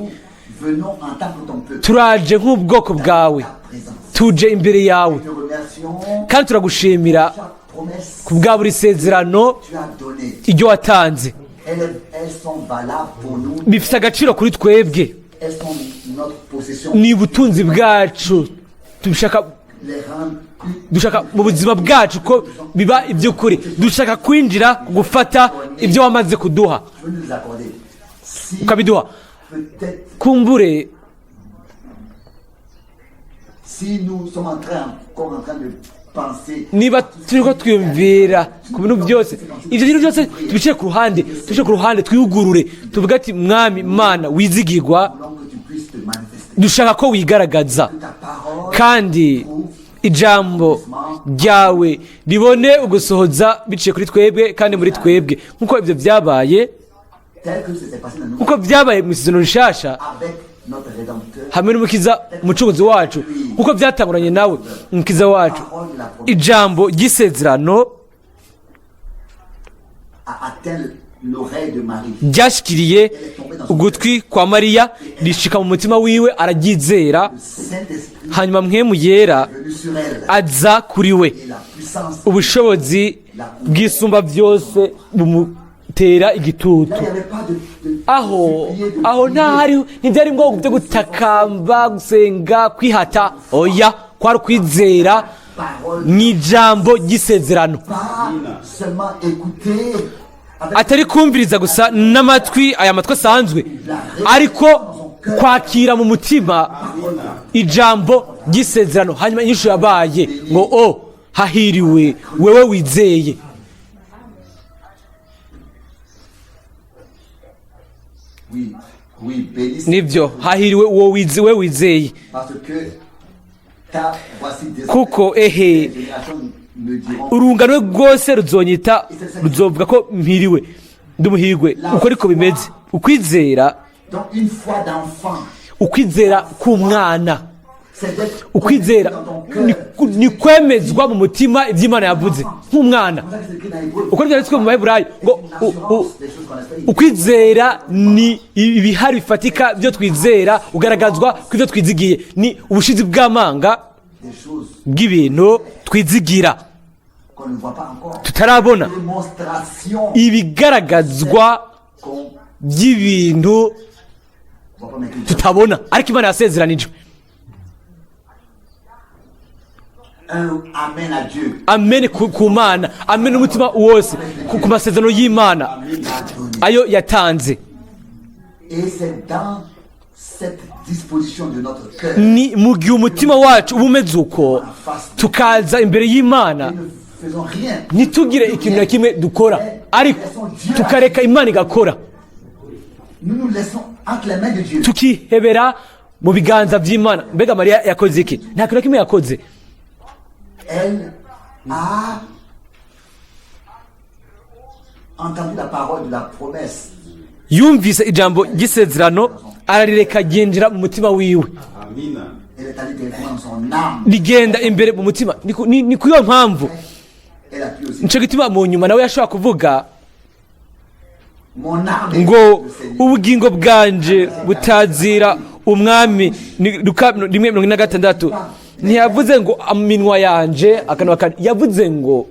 venons en tant que ton peuple. Turaje nk'ubwoko bwawe, Ta présence. tuje imbere yawe. Te remercions Kandi turagushimira chaque promesse ku bwa buri sezerano tu as donnée. iryo watanze. Elles sont valables pour nous. Bifite agaciro kuri twebwe. Elles sont notre possession. Ni ubutunzi bwacu, dushaka Les rendre dushaka mu buzima bwacu ko biba iby'ukuri. Dushaka kwinjira gufata ibyo wamaze kuduha, Tu veux nous les accorder. Si ukabiduha. peut-être, Kumbure si nous sommes encore en train de penser niba turi ko twiyumvira ku bintu byose, ibyo bintu byose tubishyire ku ruhande, tubishyire ku ruhande, twiyugurure, tuvuge ati: "Mwami Mana wizigirwa, voulons que tu puisses te manifester. dushaka ko wigaragaza, Que ta parole kandi ijambo ryawe ribone ugusohoza biciye kuri twebwe kandi muri twebwe, nk'uko ibyo byabaye, tel que ça s'est passé dans nous nk'uko byabaye mu isezerano rishasha avec notre Rédempteur. hamwe n'Umukiza, Umucunguzi wacu, nk'uko byatanguranye nawe, Umukiza wacu." Parole de la promesse Ijambo ry'isezerano a atteint l'oreille de Marie. ryashyikiriye ugutwi kwa Mariya, rishika mu mutima wiwe, araryizera. Le Saint-Esprit Hanyuma Mpwemu Yera est venu sur elle. aza kuri we, Et la puissance. ubushobozi bwisumba byose bumutera igitutu. Là, il n'y avait pas de Aho supplier, de aho prier. ntahari, ntibyari ngombwa byo gutakamba, gusenga, kwihata. Oya, kwari ukwizera Parole. mu ijambo ry'isezerano. Pas seulement écouter avec Atari kumviriza gusa n'amatwi, aya matwi asanzwe, ariko kwakira mu mutima ijambo ry'isezerano. Hanyuma inyishu yabaye ngo: "O hahiriwe wewe wizeye." Oui, oui, béni Nibyo, hahiriwe uwo we wizeye. Parce que ta voici désormais Kuko ehe les générations me diront urungano rwose ruzonyita, ruzovuga ko mpiriwe, ndumuhirwe. Uko ariko bimeze ukwizera. Donc une foi d'enfant, Ukwizera k'umwana, c'est d'être ukwizera dans ton cœur. ni kwemezwa mu mutima iby'Imana yavuze nk'umwana. C'est comme ça que c'est écrit dans Hébreux. Uko byanditswe mu Baheburayo ngo Une assurance des choses qu'on espère. ukwizera ni ibihari bifatika byo twizera, ugaragazwa kw'ibyo twizigiye, ni ubushizi bw'amanga Des choses bw'ibintu twizigira qu'on ne voit pas encore. tutarabona, Démonstration ibigaragazwa qu'on by'ibintu ne voit pas, mais que Dieu tutabona ariko Imana yasezeranije. Un amen à Dieu Amen ku Mana, amen umutima wose ku masezerano y'Imana a donné. ayo yatanze. Et c'est dans cette disposition de notre cœur Ni mu gihe umutima wacu uba umeze uko, tukaza imbere y'Imana, nous ne faisons rien. ntitugire ikintu na kimwe dukora, ariko tukareka Imana igakora. Nous nous laissons entre les mains de Dieu. Tukihebera mu biganza by'Imana. Mbega Mariya yakoze iki? Nta kintu na kimwe yakoze. Elle a entendu la parole de la promesse. Yumvise ijambo ry'isezerano, ararireka ryinjira mu mutima wiwe. Amina. Elle est allée directement dans son âme. Rigenda imbere mu mutima. Ni ku iyo mpamvu Elle a pu aussi. nico gituma mu nyuma nawe yashobora kuvuga Mon âme est ngo le Seigneur. "Ubugingo bwanje butazira Umwami." Ni Luka 1:46. Ntiyavuze ngo "aminwa yanje", akanwa kanje. Yavuze ngo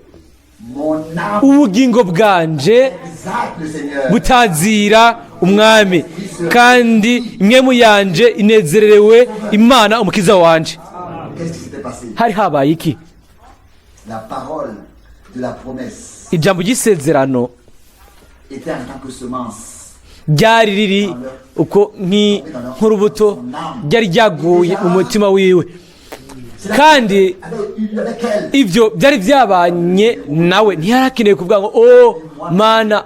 Mon âme "Ubugingo bwanje exalte le Seigneur. butazira Umwami, kandi impwemu yanje inezererewe Imana Umukiza wanje." Qu'est-ce qui s'était passé? Hari habaye iki? La parole de la promesse Ijambo ry'isezerano était en tant que semence. ryari riri uko nk'urubuto, ryari ryaguye mu mutima wiwe, kandi Avec elle, ibyo byari byabanye nawe. Ntiyari akeneye kuvuga ngo: "O Mana,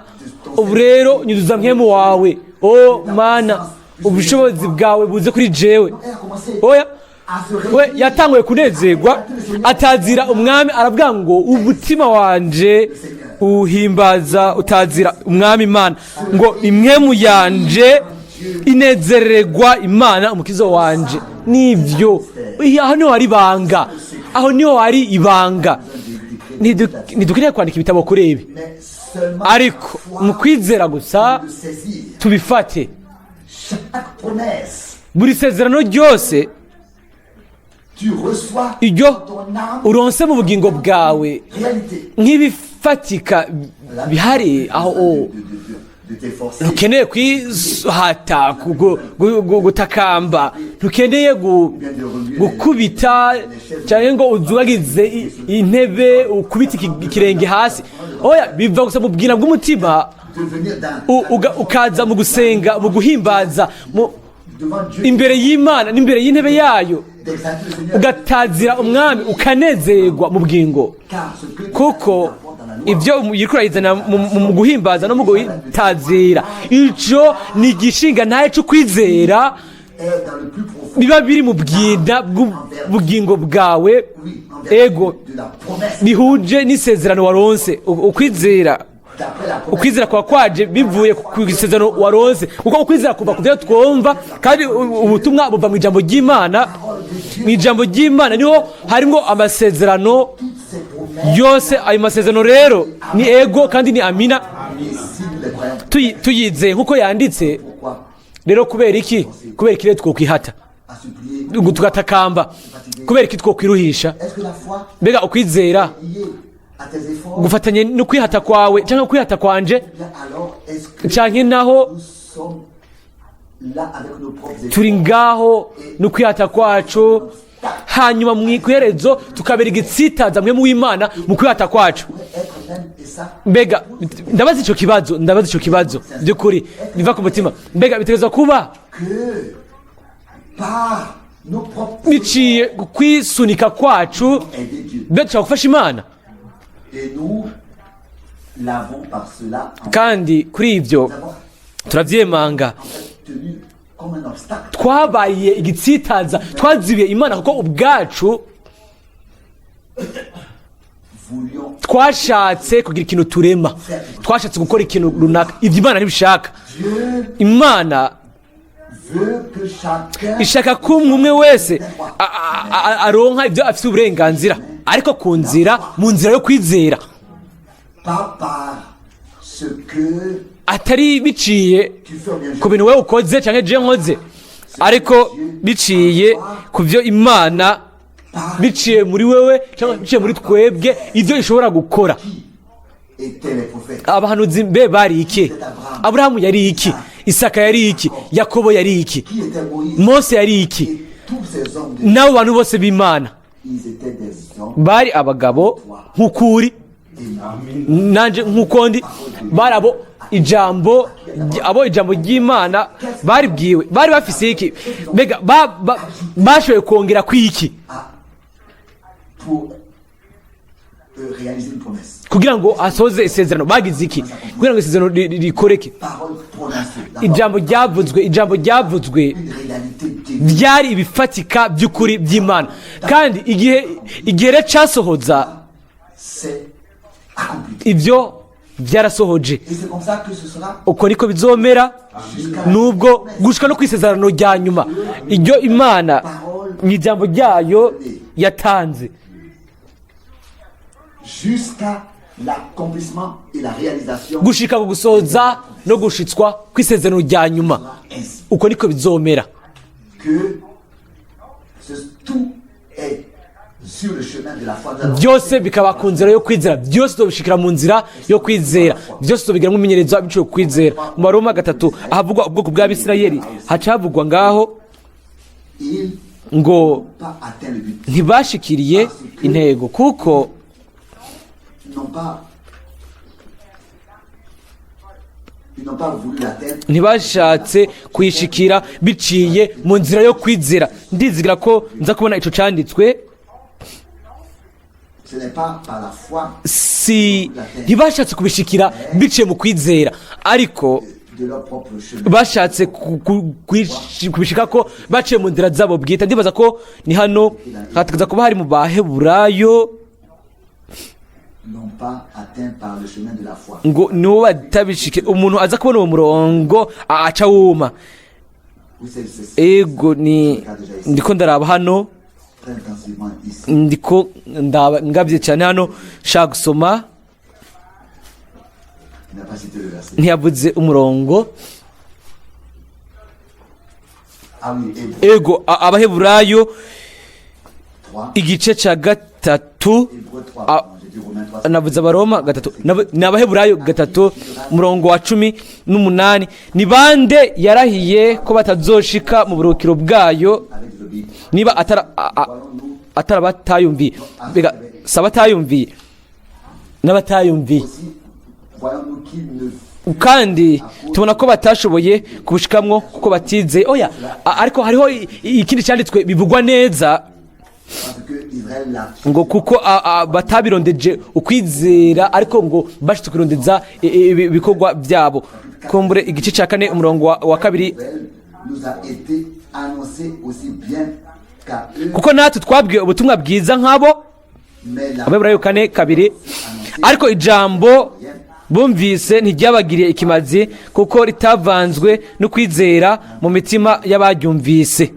ubu rero nyuzuza Mpwemu wawe. O Mana, ubushobozi bwawe buze kuri jewe." Elle a commencé Oya, à se we réjouir. yatanguye kunezerwa, atazira Umwami. Aravuga ngo: "Umutima wanje uhimbaza, utazira Umwami Imana", ngo: "Impwemu yanje inezererwa Imana Umukiza wanje." Nibyo, aho niho hari ibanga, aho niho hari ibanga. Ntidukeneye kwandika ibitabo kuri ibi, Mais seulement ariko mu kwizera gusa de saisir tubifate. chaque promesse. Buri sezerano ryose Tu reçois iryo ton âme uronse mu bugingo bwawe réalité. nk'ibifatika bihari aho De t'efforcer. ntukeneye kwihata, gutakamba, ntukeneye gukubita cyangwa ngo uzubagize intebe, ukubite ikirenge hasi. Oya, biva gusa mu bwina bw'umutima, De venir dans, ukaza mu gusenga, mu guhimbaza, devant Dieu, imbere y'Imana n'imbere y'intebe yayo, d'exalter le Seigneur. ugatazira Umwami, ukanezerwa mu bwingo, Car ce que kuko apporte dans la loi, ibyo yiriko urayizana mu guhimbaza no mu gutazira, ico ni igishinga ntaye co kwizera est dans le plus profond, biba biri mu bwina bw'ubugingo bwawe, oui, en vertu ego, de la promesse, bihuje n'isezerano waronse. Ukwizera, d'après la promesse, ukwizera kwa kwaje bivuye ku isezerano waronse, kuko ukwizera kuva ku byo twumva, kandi ubutumwa buva mu ijambo ry'Imana. Mu ijambo ry'Imana niho harimo amasezerano toutes ces promesses, yose. Ayo masezerano rero ni ego kandi ni amina. et si nous les croyons, Tuyizeye nk'uko yanditse, pourquoi rero kubera iki rero twokwihata à supplier, ngo tugatakamba? se fatiguer? fatiguer? Kubera iki twokwiruhisha? Est-ce que la foi Mbega ukwizera est liée à tes efforts? gufatanye no kwihata kwawe cyangwa kwihata kwanje, Ou bien alors est-ce que canke naho nous sommes là avec nos propres efforts? turi ngaho no kwihata kwacu, hanyuma mu iherezo tukabera igitsitaza mwe w'Imana mu kwihata kwacu? Pourrait être même, et ça, Mbega ndabaza icyo kibazo, ndabaza icyo kibazo by'ukuri biva ku mutima: mbega bitegerezwa kuba que par nos propres biciye ku kwisunika kwacu aider Dieu. mbega dushobora gufasha Imana? Et nous l'avons par cela en Kandi kuri ibyo nous avons turabyemanga. en fait tenu comme un obstacle. Twabaye igitsitaza, twazibiye Imana kuko ubwacu Voulions twashatse kugira ikintu turema, twashatse gukora ikintu runaka. Ibyo Imana ntibishaka. Dieu Imana veut que chacun ishaka ko umwe umwe wese aronka ibyo afite uburenganzira, ariko ku nzira, mu nzira yo kwizera, pas par ce que atari biciye tu fais ou bien je ku bintu wowe ukoze cyangwa je nkoze, ariko biciye ku byo Imana, biciye muri wewe cyangwa biciye muri twebwe, ibyo ishobora gukora. Qui étaient les prophètes? Abahanuzi mbe bari iki? Aburahamu yari iki? Isaka yari iki? Yakobo yari iki? Qui était Moïse? Mose yari iki? Et tous ces hommes de N'abo bantu bose b'Imana ils étaient des hommes bari abagabo nk'ukuri et moi. nanje nk'uko ndi. Bari abo ijambo, abo ijambo ry'Imana baribwiwe. Bari bafise iki? Mbega bashoboye kongera kwiki Pour réaliser une promesse. kugira ngo asoze isezerano? Bagize iki kugira ngo isezerano rikoreke? Parole prononcée. D'abord, Ijambo ryavuzwe, ijambo ryavuzwe une réalité dédiée. byari ibifatika by'ukuri by'Imana. Kandi igihe rero cyasohoza, C'est accompli. ibyo byarasohoje. Et c'est comme ça que ce sera Uko niko bizomera jusqu'à nubwo gushika no ku isezerano rya nyuma, iryo Imana mu ijambo ryayo yatanze. Jusqu'à l'accomplissement et la réalisation. Gushika ku gusohoza no gushitswa kw'isezerano rya nyuma. Ainsi Uko niko bizomera. que tout est sur le chemin de la foi. Nous allons Byose bikaba ku nzira yo kwizera. Byose tuzobishikira mu nzira yo kwizera. Byose tuzobigira nk'umumenyereza biciye ku kwizera. Mu Baroma 3, ahavugwa ubwoko bw'Abisirayeli, haca havugwa ngaho Ils ngo n'ont pas atteint le but. ntibashikiriye intego kuko Ils n'ont pas voulu l'atteindre. ntibashatse kuyishikira biciye mu nzira yo kwizera. Ndizigira ko nza kubona ico canditswe. Ce n'est pas par la foi Si ntibashatse kubishikira biciye mu kwizera, ariko de leur propre chemin. bashatse kubishika ko baciye mu nzira zabo bwite. Ndibaza ko ni hano, hategeza kuba hari mu Baheburayo. N'ont pas atteint par le chemin de la foi. Ngo niwo batabishike. Umuntu aza kubona uwo murongo aca wuma. Oui, c'est Ego, ni ndiko ndaraba hano. très intensivement ici. Ndiko ndaba ngabye cyane hano, nshaka gusoma. Il n'a pas cité le verset. Ntiyavuze umurongo. Ah oui, Hébreux Ego, Abaheburayo 3. igice cya 3. Hébreux 3, Ah. pardon, j'ai dit Romains 3. Navuze Abaroma 3. Ni Abaheburayo 3, umurongo wa 18: ni bande yarahiye ko batazoshika mu buruhukiro bwayo Avec désobéissance. niba Voyons-nous atari abatayumviye? Mbega si abatayumviye n'abatayumviye? Aussi, voyons-nous qu'ils ne Kandi tubona ko batashoboye kubushikamwo kuko batizeye. Oya, ariko hariho ikindi cyanditswe bivugwa neza parce que Israël l'a ngo kuko batabirondeje ukwizera, ariko ngo bashitse kwirondeza ibikorwa byabo. Kumbure igice cya 4, umurongo wa 2. Nouvelle nous a été annoncée aussi bien qu'à eux, Kuko natwe twabwiwe ubutumwa bwiza nk'abo. mais la Abaheburayo 4:2. Ariko ijambo bumvise ntiryabagiriye ikimazi, kuko ritavanzwe no kwizera mu mitima y'abaryumvise.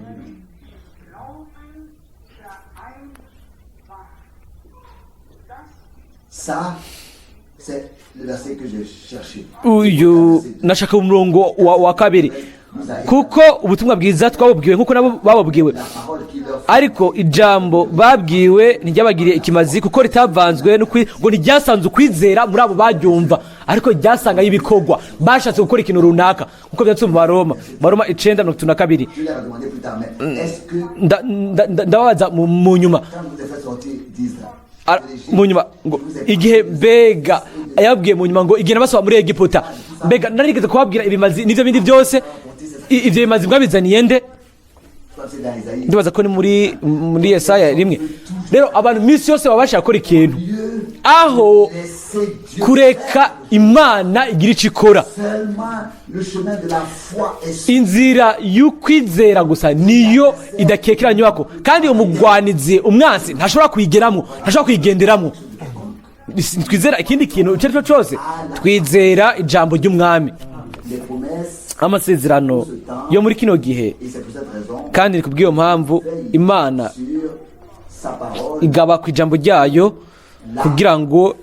Ça, c'est le verset que j'ai cherché. Uyu nashaka umurongo wa 2. Nous nous a été Kuko ubutumwa bwiza twabubwiwe nk'uko nabo babubwiwe, la parole qui leur ariko ijambo babwiwe ntiryabagiriye ikimazi, kuko ritavanzwe ngo ntiryasanze ukwizera muri abo baryumva, ariko ryasangayo ibikorwa. Bashatse gukora ikintu runaka, nkuko byanditse mu Baroma 9:32. Je leur ai demandé plus tard, mais est-ce que Ndababaza mu nyuma, quand vous avez fait sortir d'Israël, mu nyuma ngo igihe, mbega yababwiye mu nyuma ngo igihe nabasohoye muri Egiputa, mbega narigeze kubabwira ibimazi n'ibyo bindi byose? Ibyo bimazi mwabizaniye nde? Je crois que c'est dans Isaïe. Ndibaza ko ni muri Yesaya 1. Rero abantu iminsi yose baba bashaka gukora ikintu aho Laissez Dieu kureka Imana igira icyo ikora. Seulement le chemin de la foi est sûr. Inzira y'ukwizera gusa niyo idakekeranywa, kandi umugwanizi, umwansi, ntashobora kuyigeramo, ntashobora kuyigenderamo. Twizera ikindi kintu icyo ari cyo cyose, twizera ijambo ry'Umwami. Les promesses, Amasezerano yo muri kino gihe. et c'est pour cette raison, Kandi ni kubw'iyo mpamvu Imana sur sa parole, igaba ku ijambo ryayo kugira ngo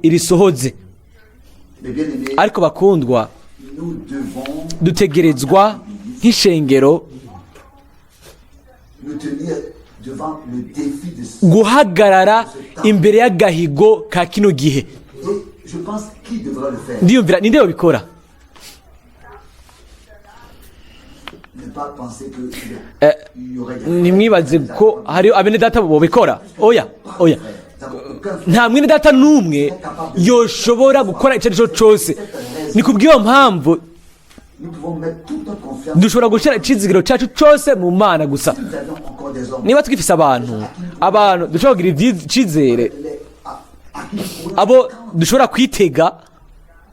irisohoze. Mais bien aimés, Ariko bakundwa, nous devons dutegerezwa nk'ishengero nous tenir devant le défi de ce. guhagarara imbere y'agahigo ka kino gihe. Et je pense qui devrait le faire. Ndiyumvira ninde yobikora? Ne pas penser que il y aurait des Ntimwibaze ko hari abene data bobikora. Oya, oya, nta mwene data n'umwe yoshobora gukora icyo ari cyo cyose. Ni kubw'iyo mpamvu Nous pouvons mettre toute notre confiance. dushobora gushyira icyizigiro cyacu cyose mu Mana gusa. Nous avions encore des hommes Niba twifise abantu dushobora kugira icyizere, à qui nous pourrions abo dushobora kwitega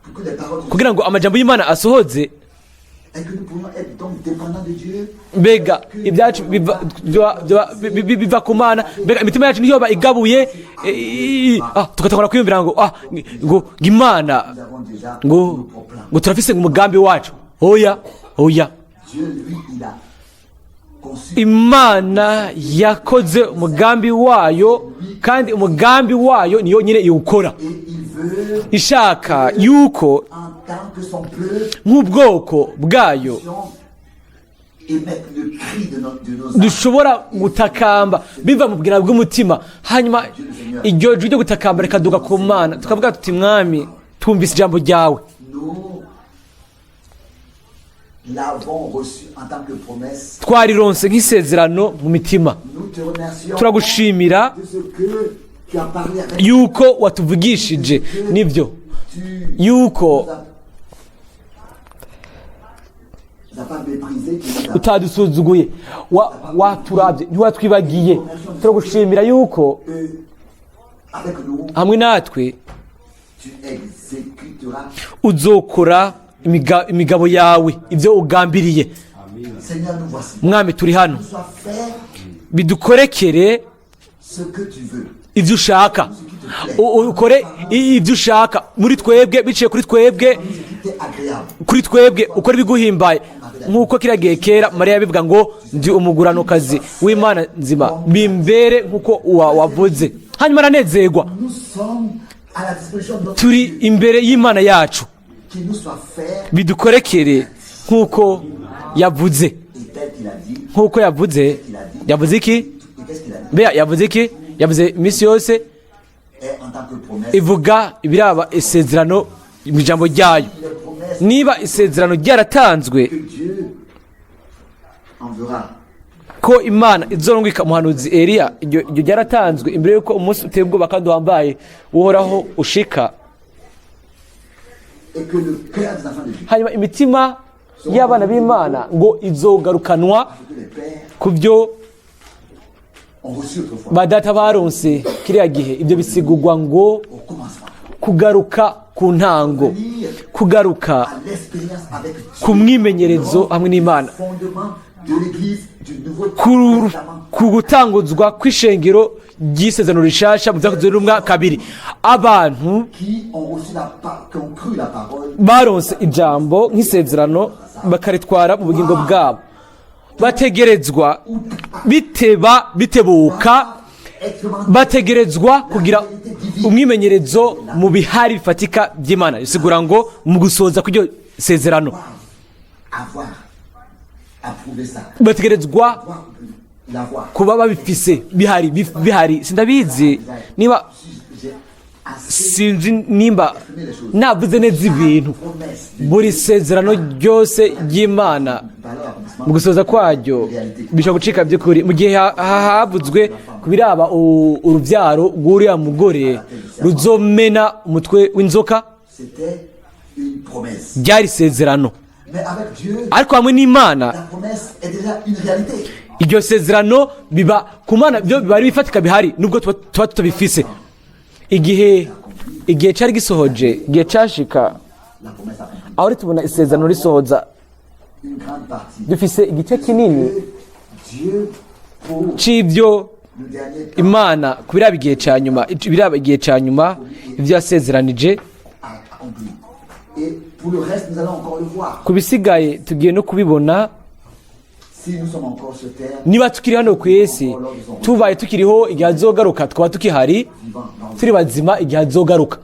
pour que les paroles kugira ngo amajambo y'Imana asohoze, et que nous pourrions être donc dépendants de Dieu. Mbega ibyacu biva ku Mana? Mbega imitima yacu niyo igabuye, tugatangura kwiyumvira ngo ngo Imana Nous avons déjà ngo nos propres plans. ngo turafise umugambi wacu? Oya, oya. Dieu, lui, il a conçu Imana yakoze umugambi wayo, kandi umugambi wayo niyo nyine iwukora. Et il veut, Ishaka yuko en tant que son peuple, nk'ubwoko bwayo émettre le cri de nos âmes. dushobora gutakamba biva mu bwira bw'umutima, hanyuma iryo jwi ryo gutakamba rikaduga ku Mana, tukavuga tuti: "Mwami, twumvise ijambo ryawe." Nous l'avons reçu en tant que promesse. Twarironse nk'isezerano mu mitima. Nous te remercions Turagushimira de ce que tu as parlé avec yuko watuvugishije nibyo, tu yuko nous as pas méprisé, tu nous as utadusuzuguye, waturabye, ntiwatwibagiye. Turagushimira yuko avec nous, hamwe natwe tu exécuteras. uzokora imigabo yawe, ibyo ugambiriye. Seigneur, nous voici. Mwami, turi hano. Sois fait Bidukorekere ce que tu veux. ibyo ushaka. Ukore ibyo ushaka muri twebwe, biciye kuri twebwe, Ce qui t'est agréable. kuri twebwe ukora ibiguhimbaye, nk'uko kiriya gihe kera Mariya yabivuga ngo: "Ndi umuguranokazi w'Imana nzima, bimbere nk'uko wavuze." Hanyuma aranezerwa. Nous sommes à la disposition de notre Turi Dieu. imbere y'Imana yacu. Qu'il nous soit fait Bidukorekere nk'uko yavuze. et tel qu'il a dit. Nk'uko yavuze. Yavuze iki? Et qu'est-ce qu'il a dit? Mbega yavuze iki? Yavuze iminsi yose Est en tant que promesse. ivuga ibiraba isezerano mu ijambo ryayo. Les promesses Niba isezerano ryaratanzwe que Dieu enverra ko Imana izorungika umuhanuzi Eliya, iryo ryaratanzwe imbere y'uko umunsi uteye ubwoba kandi uhambaye Uhoraho ushika, et que le cœur des enfants de Dieu, hanyuma imitima y'abana b'Imana ngo izogarukanwa que les pères ku byo ont reçu autrefois ba data baronse kiriya gihe. Ibyo bisigurwa ngo au commencement. kugaruka ku ntango, kugaruka À l'expérience avec Dieu. ku mwimenyerezo hamwe n'Imana, Fondement de l'Église du Nouveau Testament. ku gutanguzwa kw'ishengero ry'isezerano rishasha mu Byakozwe n'Intumwa 2. Abantu Qui ont reçu qui ont cru la parole baronse ijambo nk'isezerano, bakaritwara mu bugingo bwabo, bategerezwa biteba bitebuka, expérimenter bategerezwa kugira umwimenyerezo mu bihari bifatika by'Imana, bisigura ngo mu gusoza kw'iryo sezerano. Avoir Approuver ça. Bategerezwa L'avoir. kuba babifise bihari, bihari. Sindabizi niba Si j'ai assez sinzi nimba navuze neza ibintu. promesse de Buri sezerano ryose ry'Imana valeur accomplissement mu gusoza kwaryo bishobora gucika by'ukuri. Mu gihe havuzwe ku biraba urubyaro rw'uriya mugore ruzomena umutwe w'inzoka, c'était une promesse. Ryari isezerano. Mais avec Dieu, Ariko hamwe n'Imana, la promesse est déjà une réalité. iryo sezerano biba ku Mana byo biba ari bifatika bihari, nubwo tuba tutabifise. Igihe cyari gisohoje, igihe cyashika, La promesse accomplie. aho tubona isezerano risohoza, Une grande partie. dufise igice kinini Dieu pour c'ibyo le dernier temps Imana ku biraba igihe cya nyuma, biraba igihe cya nyuma, ibyo yasezeranije. a accompli. Et pour le reste, nous allons encore le voir. Ku bisigaye tugiye no kubibona. Si nous sommes encore sur terre, Niba tukiri hano ku isi, tubaye tukiriho igihe azogaruka, tukaba tukihari, vivant dans turi bazima igihe azogaruka,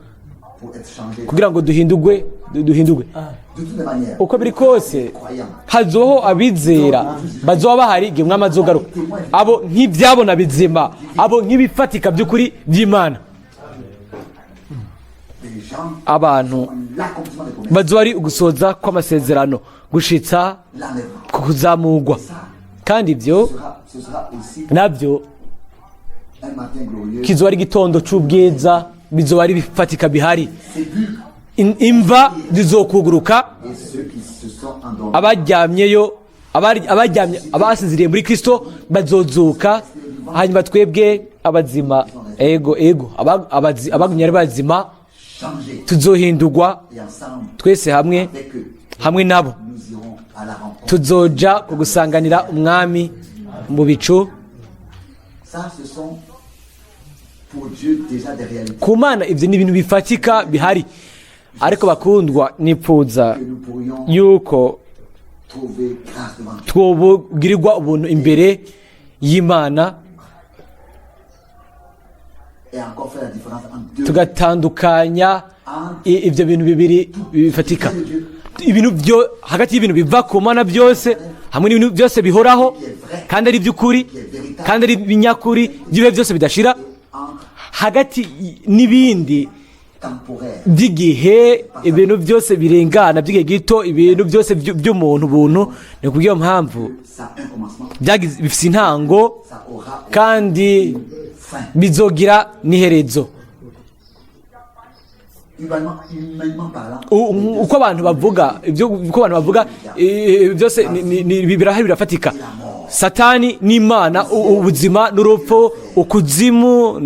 pour être changé. kugira ngo duhindurwe. De toutes les manières, Uko biri kose, croyants, hazoho abizera bazoba bahari igihe umwami azogaruka, abo nk'ibyabona bizima, abo nk'ibifatika by'ukuri by'Imana. Les gens Abantu ont l'accomplissement des promesses. bazoba ari ugusoza kw'amasezerano gushitsa L'enlèvement. ku kuzamurwa. Kandi ibyo Ce sera aussi nabyo un matin glorieux. kizoba ari igitondo c'ubwiza, bizoba ari bifatika bihari. Sépulcre Imva zizokuguruka, et ceux qui se sont endormis. Abaryamyeyo, abaryamye, abasinziriye muri Kristo bazozuka. Hanyuma twebwe abazima, ego, abagumye ari bazima, Changés. tuzohindurwa Et ensemble, twese hamwe, avec eux, hamwe nabo, nous irons à la rencontre. tuzoja ku gusanganira umwami mu bicu. Ça, ce sont pour Dieu déjà des réalités Ku Mana ibyo ni ibintu bifatika bihari. Ariko bakundwa, nipfuza que nous pourrions yuko trouver grâce devant Dieu. twobugirirwa ubuntu imbere y'Imana, Et encore faire la différence entre deux. tugatandukanya ibyo bintu bibiri bifatika, ibintu byo hagati y'ibintu biva ku Mana byose hamwe n'ibintu byose bihoraho kandi ari iby'ukuri kandi ari ibinyakuri by'ibihe byose bidashira, Entre hagati n'ibindi temporaire. by'igihe, ibintu byose birengana by'igihe gito, ibintu byose by'umuntu buntu. Ni kubw'iyo mpamvu Ça a un commencement, bifise intango, ça aura kandi une fin. bizogira n'iherezo. Humainement parlant, Uko abantu bavuga ibyo, uko abantu bavuga byose birahari, birafatika: Satani n'Imana, ubuzima n'urupfu, ukuzimu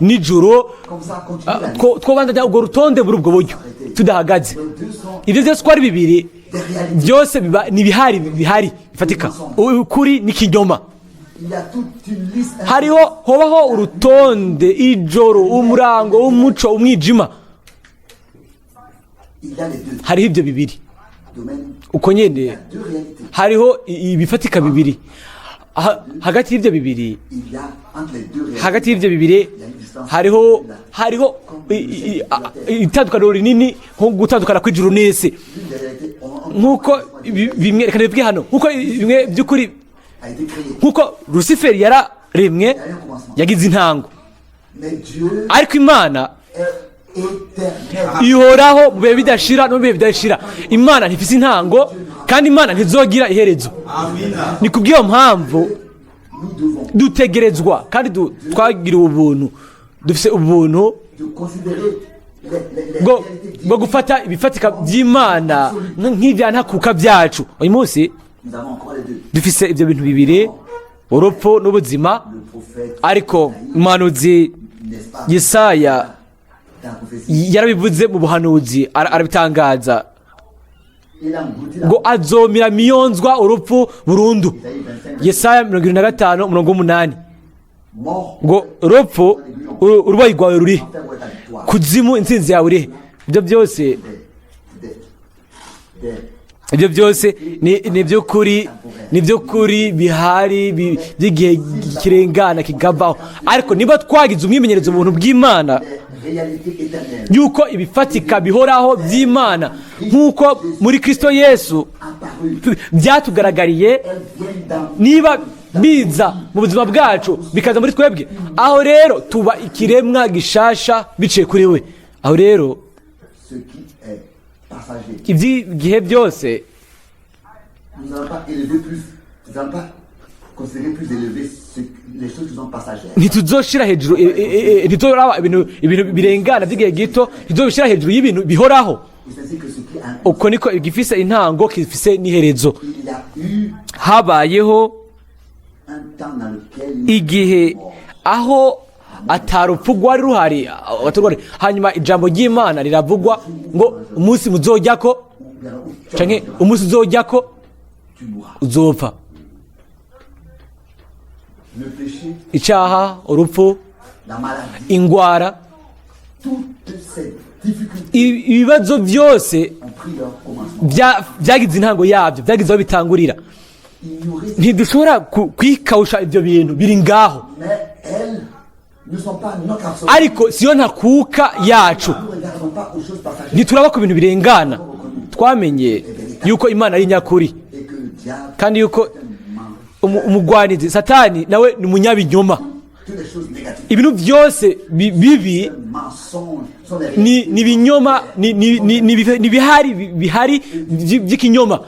n'ijuru. Comme ça, continue la liste. Twobandanya urwo rutonde muri ubwo buryo tudahagaze. Les deux sont Ibyo byose uko ari bibiri, des réalités. byose biba ni ibihari, bihari bifatika, ukuri n'ikinyoma. Il y a toute une liste. Hariho, hobaho urutonde: ijoro, umurango, umuco, umwijima. Il y a les deux Hariho ibyo bibiri domaines, uko nyene. deux réalités. Hariho ibifatika bibiri. Hagati y'ibyo bibiri, Il y a entre les deux réalités. hagati y'ibyo bibiri hariho itandukaniro rinini nko gutandukana kw'ijuru n'isi. L'une des réalités Nk'uko bimwe, reka nibibwe hano, nk'uko bimwe by'ukuri, a été créée. nk'uko Rusiferi yararemwe, yagize intango. Mais Dieu Ariko Imana est éternel. ihoraho mu bihe bidashira no mu bihe bidashira. Imana ntifise intango kandi Imana ntizogira iherezo. Ni kubw'iyo mpamvu Nous devons dutegerezwa kandi twagiriwe ubuntu, dufise ubuntu de considérer les bwo réalités bwo gufata ibifatika by'Imana nk'ibya ntakuka byacu. Uyu munsi Nous avons encore les deux. dufise ibyo bintu bibiri, urupfu n'ubuzima. Le prophète, Ariko umuhanuzi n'est-ce pas, Yesaya dans la prophétie, yarabivuze mu buhanuzi, arabitangaza il a englouti la ngo azomira miyonzwa urupfu burundu. Isaïe 25, Yesaya 75 umurongo w'umunani, mort, ngo urupfu, uruboyi rwawe rurihe? enfer, où est ta victoire? Kuzimu, intsinzi yawe urihe? Ibyo byose, Des ibyo byose ni iby'ukuri bihari, by'igihe kirengana kikavaho. Ariko niba twagize umwimenyerezo mu buntu bw'Imana, des réalités éternelles yuko ibifatika bihoraho by'Imana nk'uko muri Kristo Yesu apparaissent. Byatugaragariye, Elles viennent dans niba biza mu buzima bwacu, bikaza muri twebwe, aho rero tuba ikiremwa gishasha biciye kuri we. Aho rero ce qui est passager. iby'igihe byose Nous n'allons pas élever plus, nous n'allons pas considérer plus élevé les choses qui sont passagères. Ntituzoshira hejuru ntituzoraba ibintu birengana by'igihe gito, ntituzobishira hejuru y'ibintu bihoraho. Et c'est ainsi que ce qui a un, Uko niko igifise intango gifise n'iherezo. Il y a eu Habayeho un temps dans lequel igihe aho atarupfu rwari ruhari, atarwari. Hanyuma ijambo ry'Imana riravugwa ngo umunsi muzojyako, où tu canke umunsi uzojyako, tu mourras. uzopfa. Le péché, Icyaha, urupfu, la maladie, ingwara, toutes ces difficultés ibibazo byose ont pris leur commencement. Byagize intango yabyo, byagize aho bitangurira. Ignorer, Ntidushobora kwikawusha ibyo bintu biri ngaho. Mais elles ne sont pas notre absolu. Ariko siyo ntakuka yacu. Nous ne regardons pas aux choses passagères Ntituraba ku bintu birengana. Twamenye yuko Imana ari nyakuri, et que le diable kandi yuko est un menteur. Umugwanizi Satani nawe ni umunyabinyoma. Toutes les choses négatives, Ibintu byose bibi mensonges, sont des ni ibinyoma, ni bihari bihari by'ikinyoma,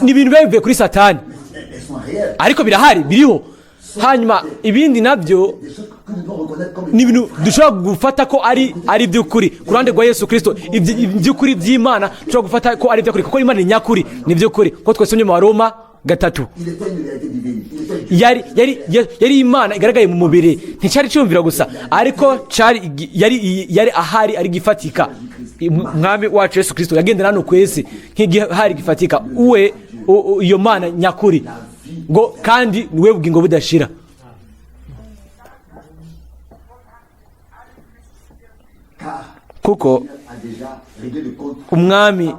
ni ibintu biba bivuye kuri Satani. Elles sont réelles. Ariko birahari, biriho. Hanyuma ibindi nabyo Des choses que nous devons reconnaître comme ni ibintu dushobora gufata ko ari iby'ukuri ku ruhande rwa Yesu Kirisito. Iby'ukuri by'Imana dushobora gufata ko ari iby'ukuri, kuko Imana ni nyakuri, ni iby'ukuri kuko twese mu Baroma 3. Il était une réalité divine. Il était Dieu. Yari Imana igaragaye mu mubiri. Nticyari cyumvira gusa, ariko cyari yari ahari, ari gifatika. Umwami wacu Yesu Kirisito yagendera hano ku isi nk'igihari gifatika, uwe iyo Mana nyakuri, ngo kandi niwe bugingo budashira. Car Kuko Dieu a déjà réglé le compte. Umwami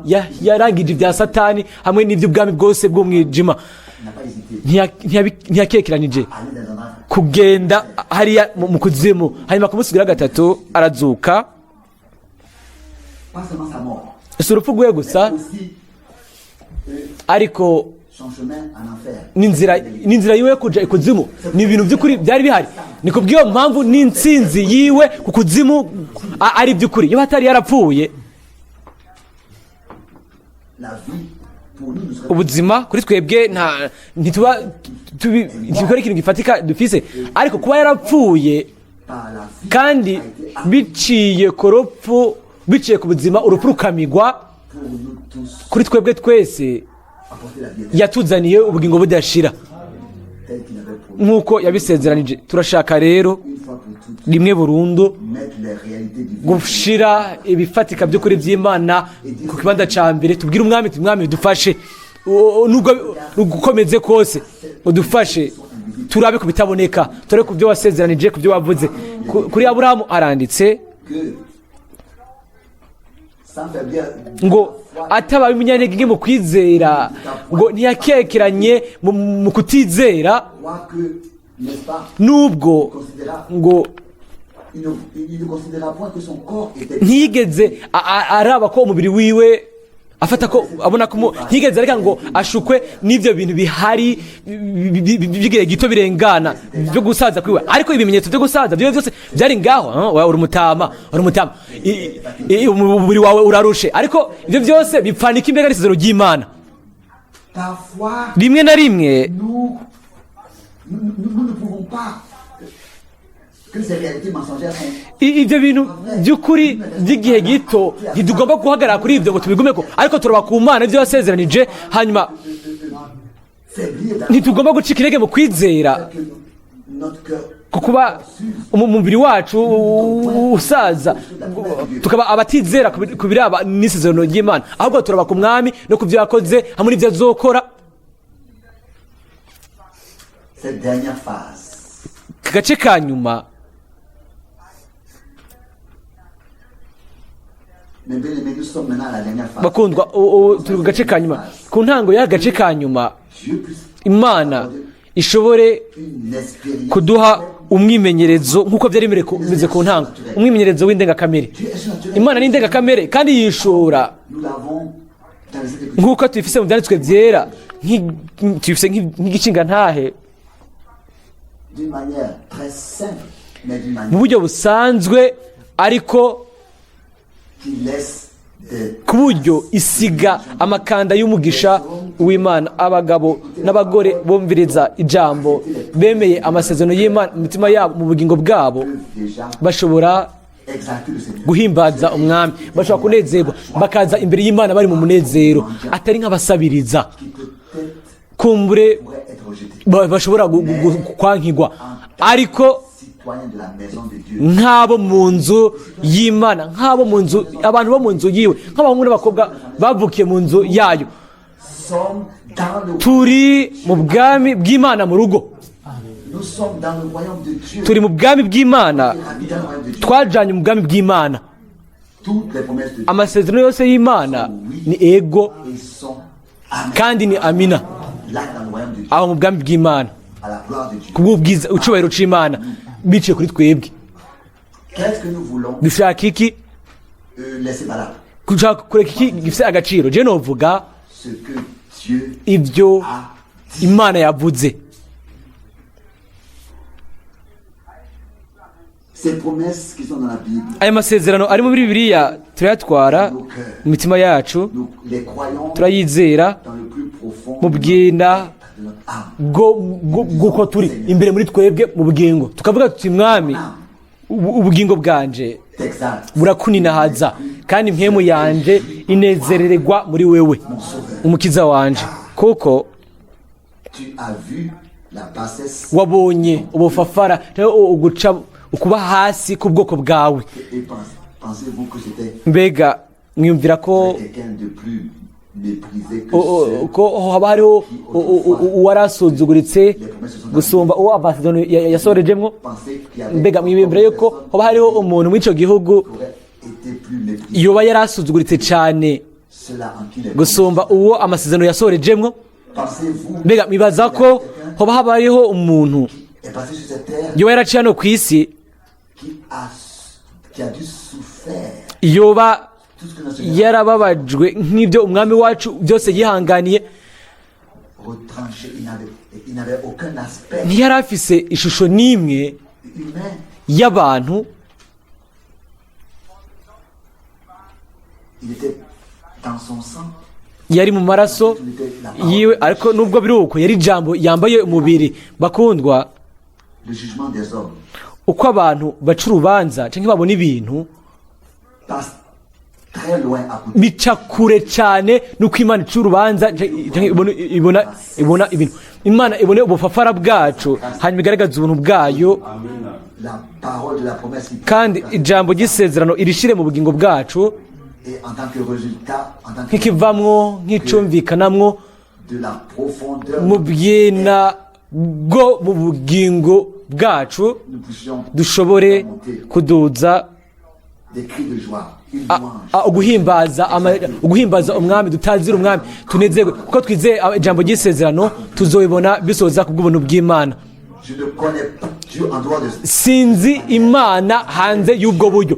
yarangije ibya Satani hamwe n'iby'ubwami bwose bw'umwijima. Il n'a pas hésité Ntiyakekeranije à aller dans un enfer. kugenda hariya mu kuzimu. Hanyuma ku munsi ugira gatatu arazuka. Pas seulement sa mort, Si urupfu rwe gusa, mais aussi ariko son chemin en enfer. n'inzira yiwe yo kuja ikuzimu ni ibintu by'ukuri byari bihari. Ni kubw'iyo mpamvu n'intsinzi yiwe ku kuzimu ari iby'ukuri. Iyo atari yarapfuye, La vie, pour nous, nous serait ubuzima kuri twebwe nta ntituba ntibikora ikintu gifatika dufise. Ariko kuba yarapfuye, par la vie kandi a été biciye ku rupfu, biciye ku buzima, urupfu rukamigwa pour nous tous kuri twebwe twese, apporter la vie éternelle yatuzaniye ubugingo budashira telle qu'il avait promis. nk'uko yabisezeranije. Turashaka rero Une fois pour toutes, rimwe burundu mettre les réalités divines gushira ibifatika by'ukuri by'Imana ku kibanza cya mbere. Tubwire Umwami tuti: "Mwami, dufashe. Nubwo ugukomeze kose, udufashe turabe ku bitaboneka, turabe ku byo wasezeranije, ku byo wavuze." Kuri Aburahamu aranditse que sans faiblir ngo atabaye umunyantege nke mu kwizera, ngo ntiyakekeranye mu kutizera, quoique, n'est-ce pas, nubwo ngo il ne considéra point que son corps était ntiyigeze araba ko umubiri wiwe afata ko abona ko ntiyigeze areka ngo ashukwe n'ibyo bintu bihari by'igihe gito birengana byo gusaza kwiwe. Ariko ibimenyetso byo gusaza byo byose byari ngaho. Uri umutama, uri umutama, umubiri wawe urarushe, ariko ibyo byose bipfanika imbega n'isezerano ry'Imana. Parfois, Rimwe na rimwe nous ne pouvons pas que ces réalités mensongères sont ibyo bintu by'ukuri by'igihe gito ntitugomba guhagarara kuri ibyo ngo tubigumeko, ariko turaba ku Mana ibyo yasezeranije. Hanyuma faiblir dans ntitugomba gucika intege mu kwizera que notre cœur ku kuba umubiri wacu usaza tukaba abatizera ku biraba n'isezerano ry'Imana, ahubwo turaba ku Mwami no ku byo yakoze hamwe n'ibyo azokora. Cette dernière phase, Aka gace ka nyuma, mes bien-aimés, nous sommes maintenant à la dernière phase. Bakundwa, turi ku gace ka nyuma, ku ntango y'aka gace ka nyuma, Dieu puisse Imana ishobore une expérience. kuduha umwimenyerezo nk'uko byari bimeze ku ntango, umwimenyerezo w'indengakamere. Dieu est surnaturel. Imana ni indengakamere kandi yishura Nous l'avons dans les Écritures. Nk'uko tubifise mu byanditswe byera, tubifise nk'igishingantahe. D'une manière très simple, mais d'une Mu manière buryo busanzwe, ariko qui laisse des ku buryo isiga amakanda y'umugisha w'Imana. Abagabo n'abagore bumviriza ijambo, bemeye amasezerano y'Imana mu mitima yabo, mu bugingo bwabo, peuvent déjà bashobora exalter le Seigneur. guhimbaza Umwami, bashobora kunezerwa, bakaza imbere y'Imana bari mu munezero, atari nk'abasabiriza, Qui peut-être kumbure pourrait être rejeté. bashobora kwankigwa, ariko Citoyen de la maison de Dieu. nk'abo mu nzu y'Imana, nk'abo mu nzu, abantu bo mu nzu yiwe, nk'abahungu n'abakobwa bavukiye mu nzu yayo. Sommes dans le Turi mu bwami bw'Imana mu rugo. Nous sommes dans le royaume de Dieu. Turi mu bwami bw'Imana. Habitons dans le royaume de Dieu. Twajanye mu bwami bw'Imana. Toutes les promesses de Dieu Amasezerano yose y'Imana ni ego et sont Amen. kandi ni amina. Là, dans le royaume de Dieu, Aho mu bwami bw'Imana, à la gloire de Dieu. Kubw'ubwiza icubahiro c'Imana biciye kuri twebwe. Qu'est-ce que nous voulons Dushaka iki? Laisser valable? Dushaka kureka iki gifise agaciro? Je novuga Ce que Dieu ibyo a dit. Imana yavuze. Ces promesses qui sont dans la Bible, Aya masezerano ari muri Bibiliya turayatwara mu mitima yacu. Nous les croyons Turayizera dans le plus profond mu bwina de notre âme. bw'uko turi imbere muri twebwe mu bugingo, tukavuga tuti: "Mwami, ubugingo bwanje T'exalte. burakuninahaza, kandi impwemu yanje inezerererwa muri wewe, Umukiza wanje, kuko Tu as vu la bassesse wabonye ubufafara cyangwa uguca ukuba hasi k'ubwoko bwawe." Et pensez-vous que c'était Mbega mwiyumvira ko quelqu'un de plus méprisé que ceux ko haba hariho uwarasuzuguritse gusumba uwo amasezerano yasorejemwo? Pensez qu'il y avait Mbega mwiyumvira yuko hoba hariho umuntu muri ico gihugu qui aurait été plus méprisé, yoba yarasuzuguritse cane ceux-là en qui les gusumba uwo amasezerano yasorejemwo? Pensez-vous Mbega mwibaza ko hoba habayeho umuntu est passé sur cette terre yoba yaraciye hano ku isi, qui a dû souffrir yoba tout ce que notre Seigneur yarababajwe nk'ibyo Umwami wacu byose yihanganiye? retranché, il n'avait aucun aspect Ntiyari afise ishusho n'imwe humain. y'abantu. Il était dans son sang. Yari mu maraso yiwe, ariko nubwo biri uko yari ijambo yambaye umubiri. Bakundwa, Le jugement des hommes uko abantu baca urubanza cyangwa babona ibintu passe très loin à côté. bica kure cyane nuko Imana ica urubanza canke ibona ibintu. Imana ibone ubufafara bwacu, hanyuma igaragaza ubuntu bwayo, La parole de la promesse qui kandi ijambo ry'isezerano irishire mu bugingo bwacu. Et en tant que résultat, en tant que Nk'ikivamwo, nk'icumvikanamwo, de la profondeur, mu bwina bwo mu bugingo bwacu, nous puissions dushobore kuduza des cris de joie, une louange. Uguhimbaza Umwami, dutazira Umwami, tunezerwe kuko twizeye ijambo ry'isezerano. Tuzobibona bisoza kubw'ubuntu bw'Imana. Je ne connais pas Dieu en dehors de Sinzi Imana hanze y'ubwo buryo,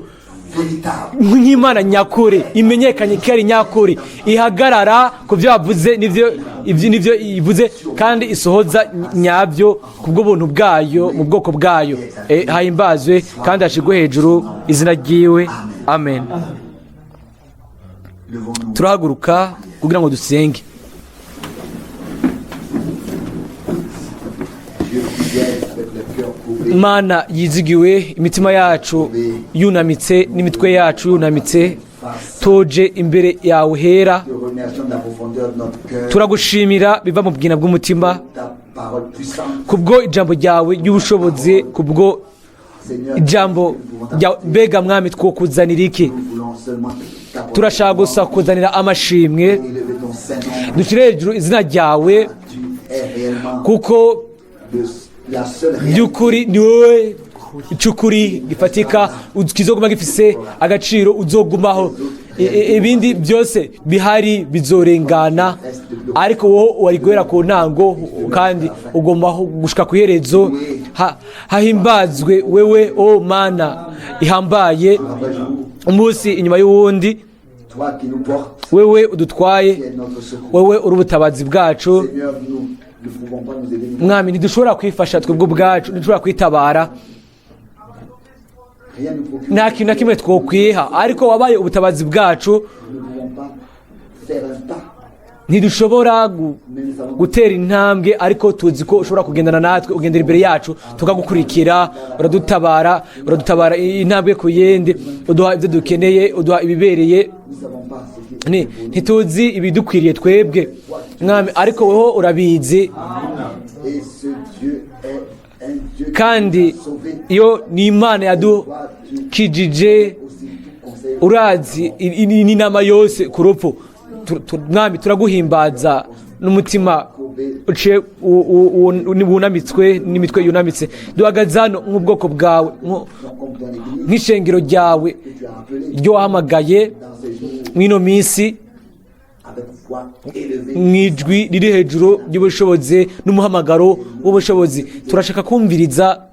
véritable. nk'Imana nyakuri imenyekanye ko ari nyakuri, ihagarara ku byo yavuze n'ibyo ivuze, kandi isohoza nyabyo ku bw'ubuntu bwayo mu bwoko bwayo. Hahimbazwe kandi hashirwe hejuru izina ryiwe. Amen. Levons-nous. Turahaguruka kugira ngo dusenge. Dieu fidèle avec le cœur courbé, Imana yizigiwe, imitima yacu yunamitse n'imitwe yacu yunamitse, tuje imbere yawe hera. Te remercions de la profondeur de notre cœur, Turagushimira biva mu bwina bw'umutima ta parole puissante, kubwo ijambo ryawe ry'ubushobozi, kubwo Seigneur. ijambo ryawe. Mbega Mwami, twokuzanira iki? Nous voulons seulement t'apporter Turashaka gusa kuzanira amashimwe, élever ton saint nom. dushyire hejuru izina ryawe, Tu es réellement kuko la seule réalité. by'ukuri ni wowe icy'ukuri gifatika kizoguma gifise agaciro, uzogumaho. Ibindi byose bihari bizorengana, ariko wowe wari guhera ku ntango kandi ugomba gushika ku iherezo. Hahimbazwe wewe, o Mana ihambaye, umunsi inyuma y'uwundi. Toi qui nous portes, Wewe udutwaye, qui es notre secours. wewe uri ubutabazi bwacu. Seigneur, nous ne pouvons pas nous aider nous. Mwami, ntidushobora kwifasha twebwe ubwacu, ntidushobora kwitabara. Rien ne procure. Nta kintu na kimwe twokwiha, ariko wabaye ubutabazi bwacu. Nous ne pouvons pas faire un pas, Ntidushobora mais nous savons gutera intambwe, ariko tuzi ko ushobora kugendana natwe, ugendera imbere yacu tukagukurikira. Uradutabara, uradutabara intambwe ku yindi, uduha ibyo dukeneye, uduha ibibereye. nous ne savons pas ce qui est Ntituzi ibidukwiriye twebwe, Mwami, ariko weho urabizi. Et ce Dieu est un Dieu qui Kandi nous a sauvés. iyo ni Imana yadukijije. Aussi tout conseil Urazi n'inama yose ku rupfu. Mwami, turaguhimbaza n'umutima uciye wunamitswe n'imitwe yunamitse. Duhagaze hano nk'ubwoko bwawe, comme dans l'église nk'ishengero ryawe que tu as appelé ryo wahamagaye dans ces jours mw'ino minsi, avec foi élevée. mu ijwi riri hejuru ry'ubushobozi n'umuhamagaro w'ubushobozi. Turashaka kumviriza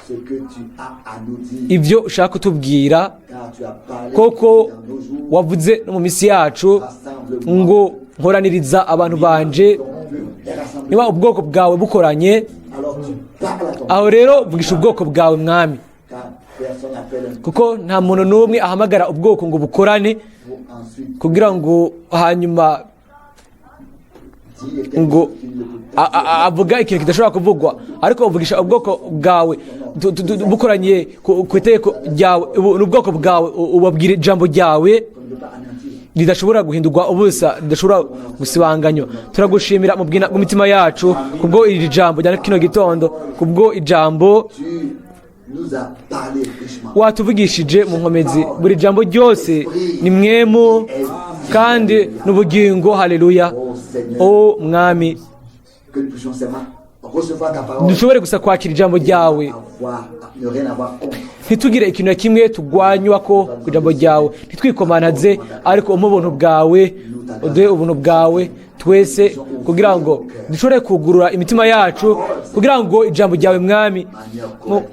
Ce que tu as à nous dire, ibyo ushaka kutubwira, car tu as parlé koko dans nos jours. wavuze no mu minsi yacu ngo: "Nkoraniriza abantu banje." Ton peuple est rassemblé. Niba ubwoko bwawe bukoranye, Alors tu parles à ton aho rero vugisha ubwoko bwawe, Mwami, car personne n'appelle un kuko nta muntu n'umwe ahamagara ubwoko ngo bukorane pour ensuite kugira ngo hanyuma dire quelque ngo chose qu'il ne peut pas. avuga ikintu kidashobora kuvugwa. Ariko uvugisha ubwoko bwawe bukoranye ku itegeko ryawe. Ubu ni ubwoko bwawe, ubabwira ijambo ryawe Qu'on ne peut pas anéantir. ridashobora guhindurwa ubusa, ridashobora gusibanganywa. Turagushimira mu bwina bw'imitima yacu kubwo iri jambo rya kino gitondo, kubwo ijambo. Tu nous as parlé richement. Watuvugishije mu nkomezi. Buri jambo ryose ni mpwemu kandi n'ubugingo. Haleluya! Oh Seigneur, O Mwami, que nous puissions seulement recevoir ta parole. dushobore gusa kwakira ijambo ryawe, Avoir, ne rien avoir contre. ntitugire ikintu na kimwe tugwanywa ko ku ijambo ryawe, ntitwikomanaze, ariko umpe ubuntu bwawe, uduhe ubuntu bwawe twese, kugira ngo dushobore kugurura imitima yacu kugira ngo ijambo ryawe, Mwami,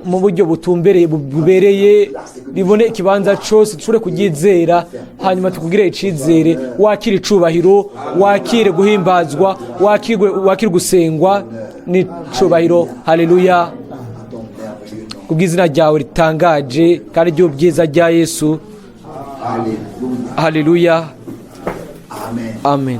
mu buryo butumbereye, bubereye, ribone ikibanza cyose, dushobore kuryizera, hanyuma tukugire icyizere. Wakire icubahiro, wakire guhimbazwa, wakire gusengwa n'icubahiro. Haleluya! À ton merveilleux nom. Kubw'izina ryawe ritangaje kandi ry'ubwiza rya Yesu. Alléluia. Haleluya! Amen. Amen.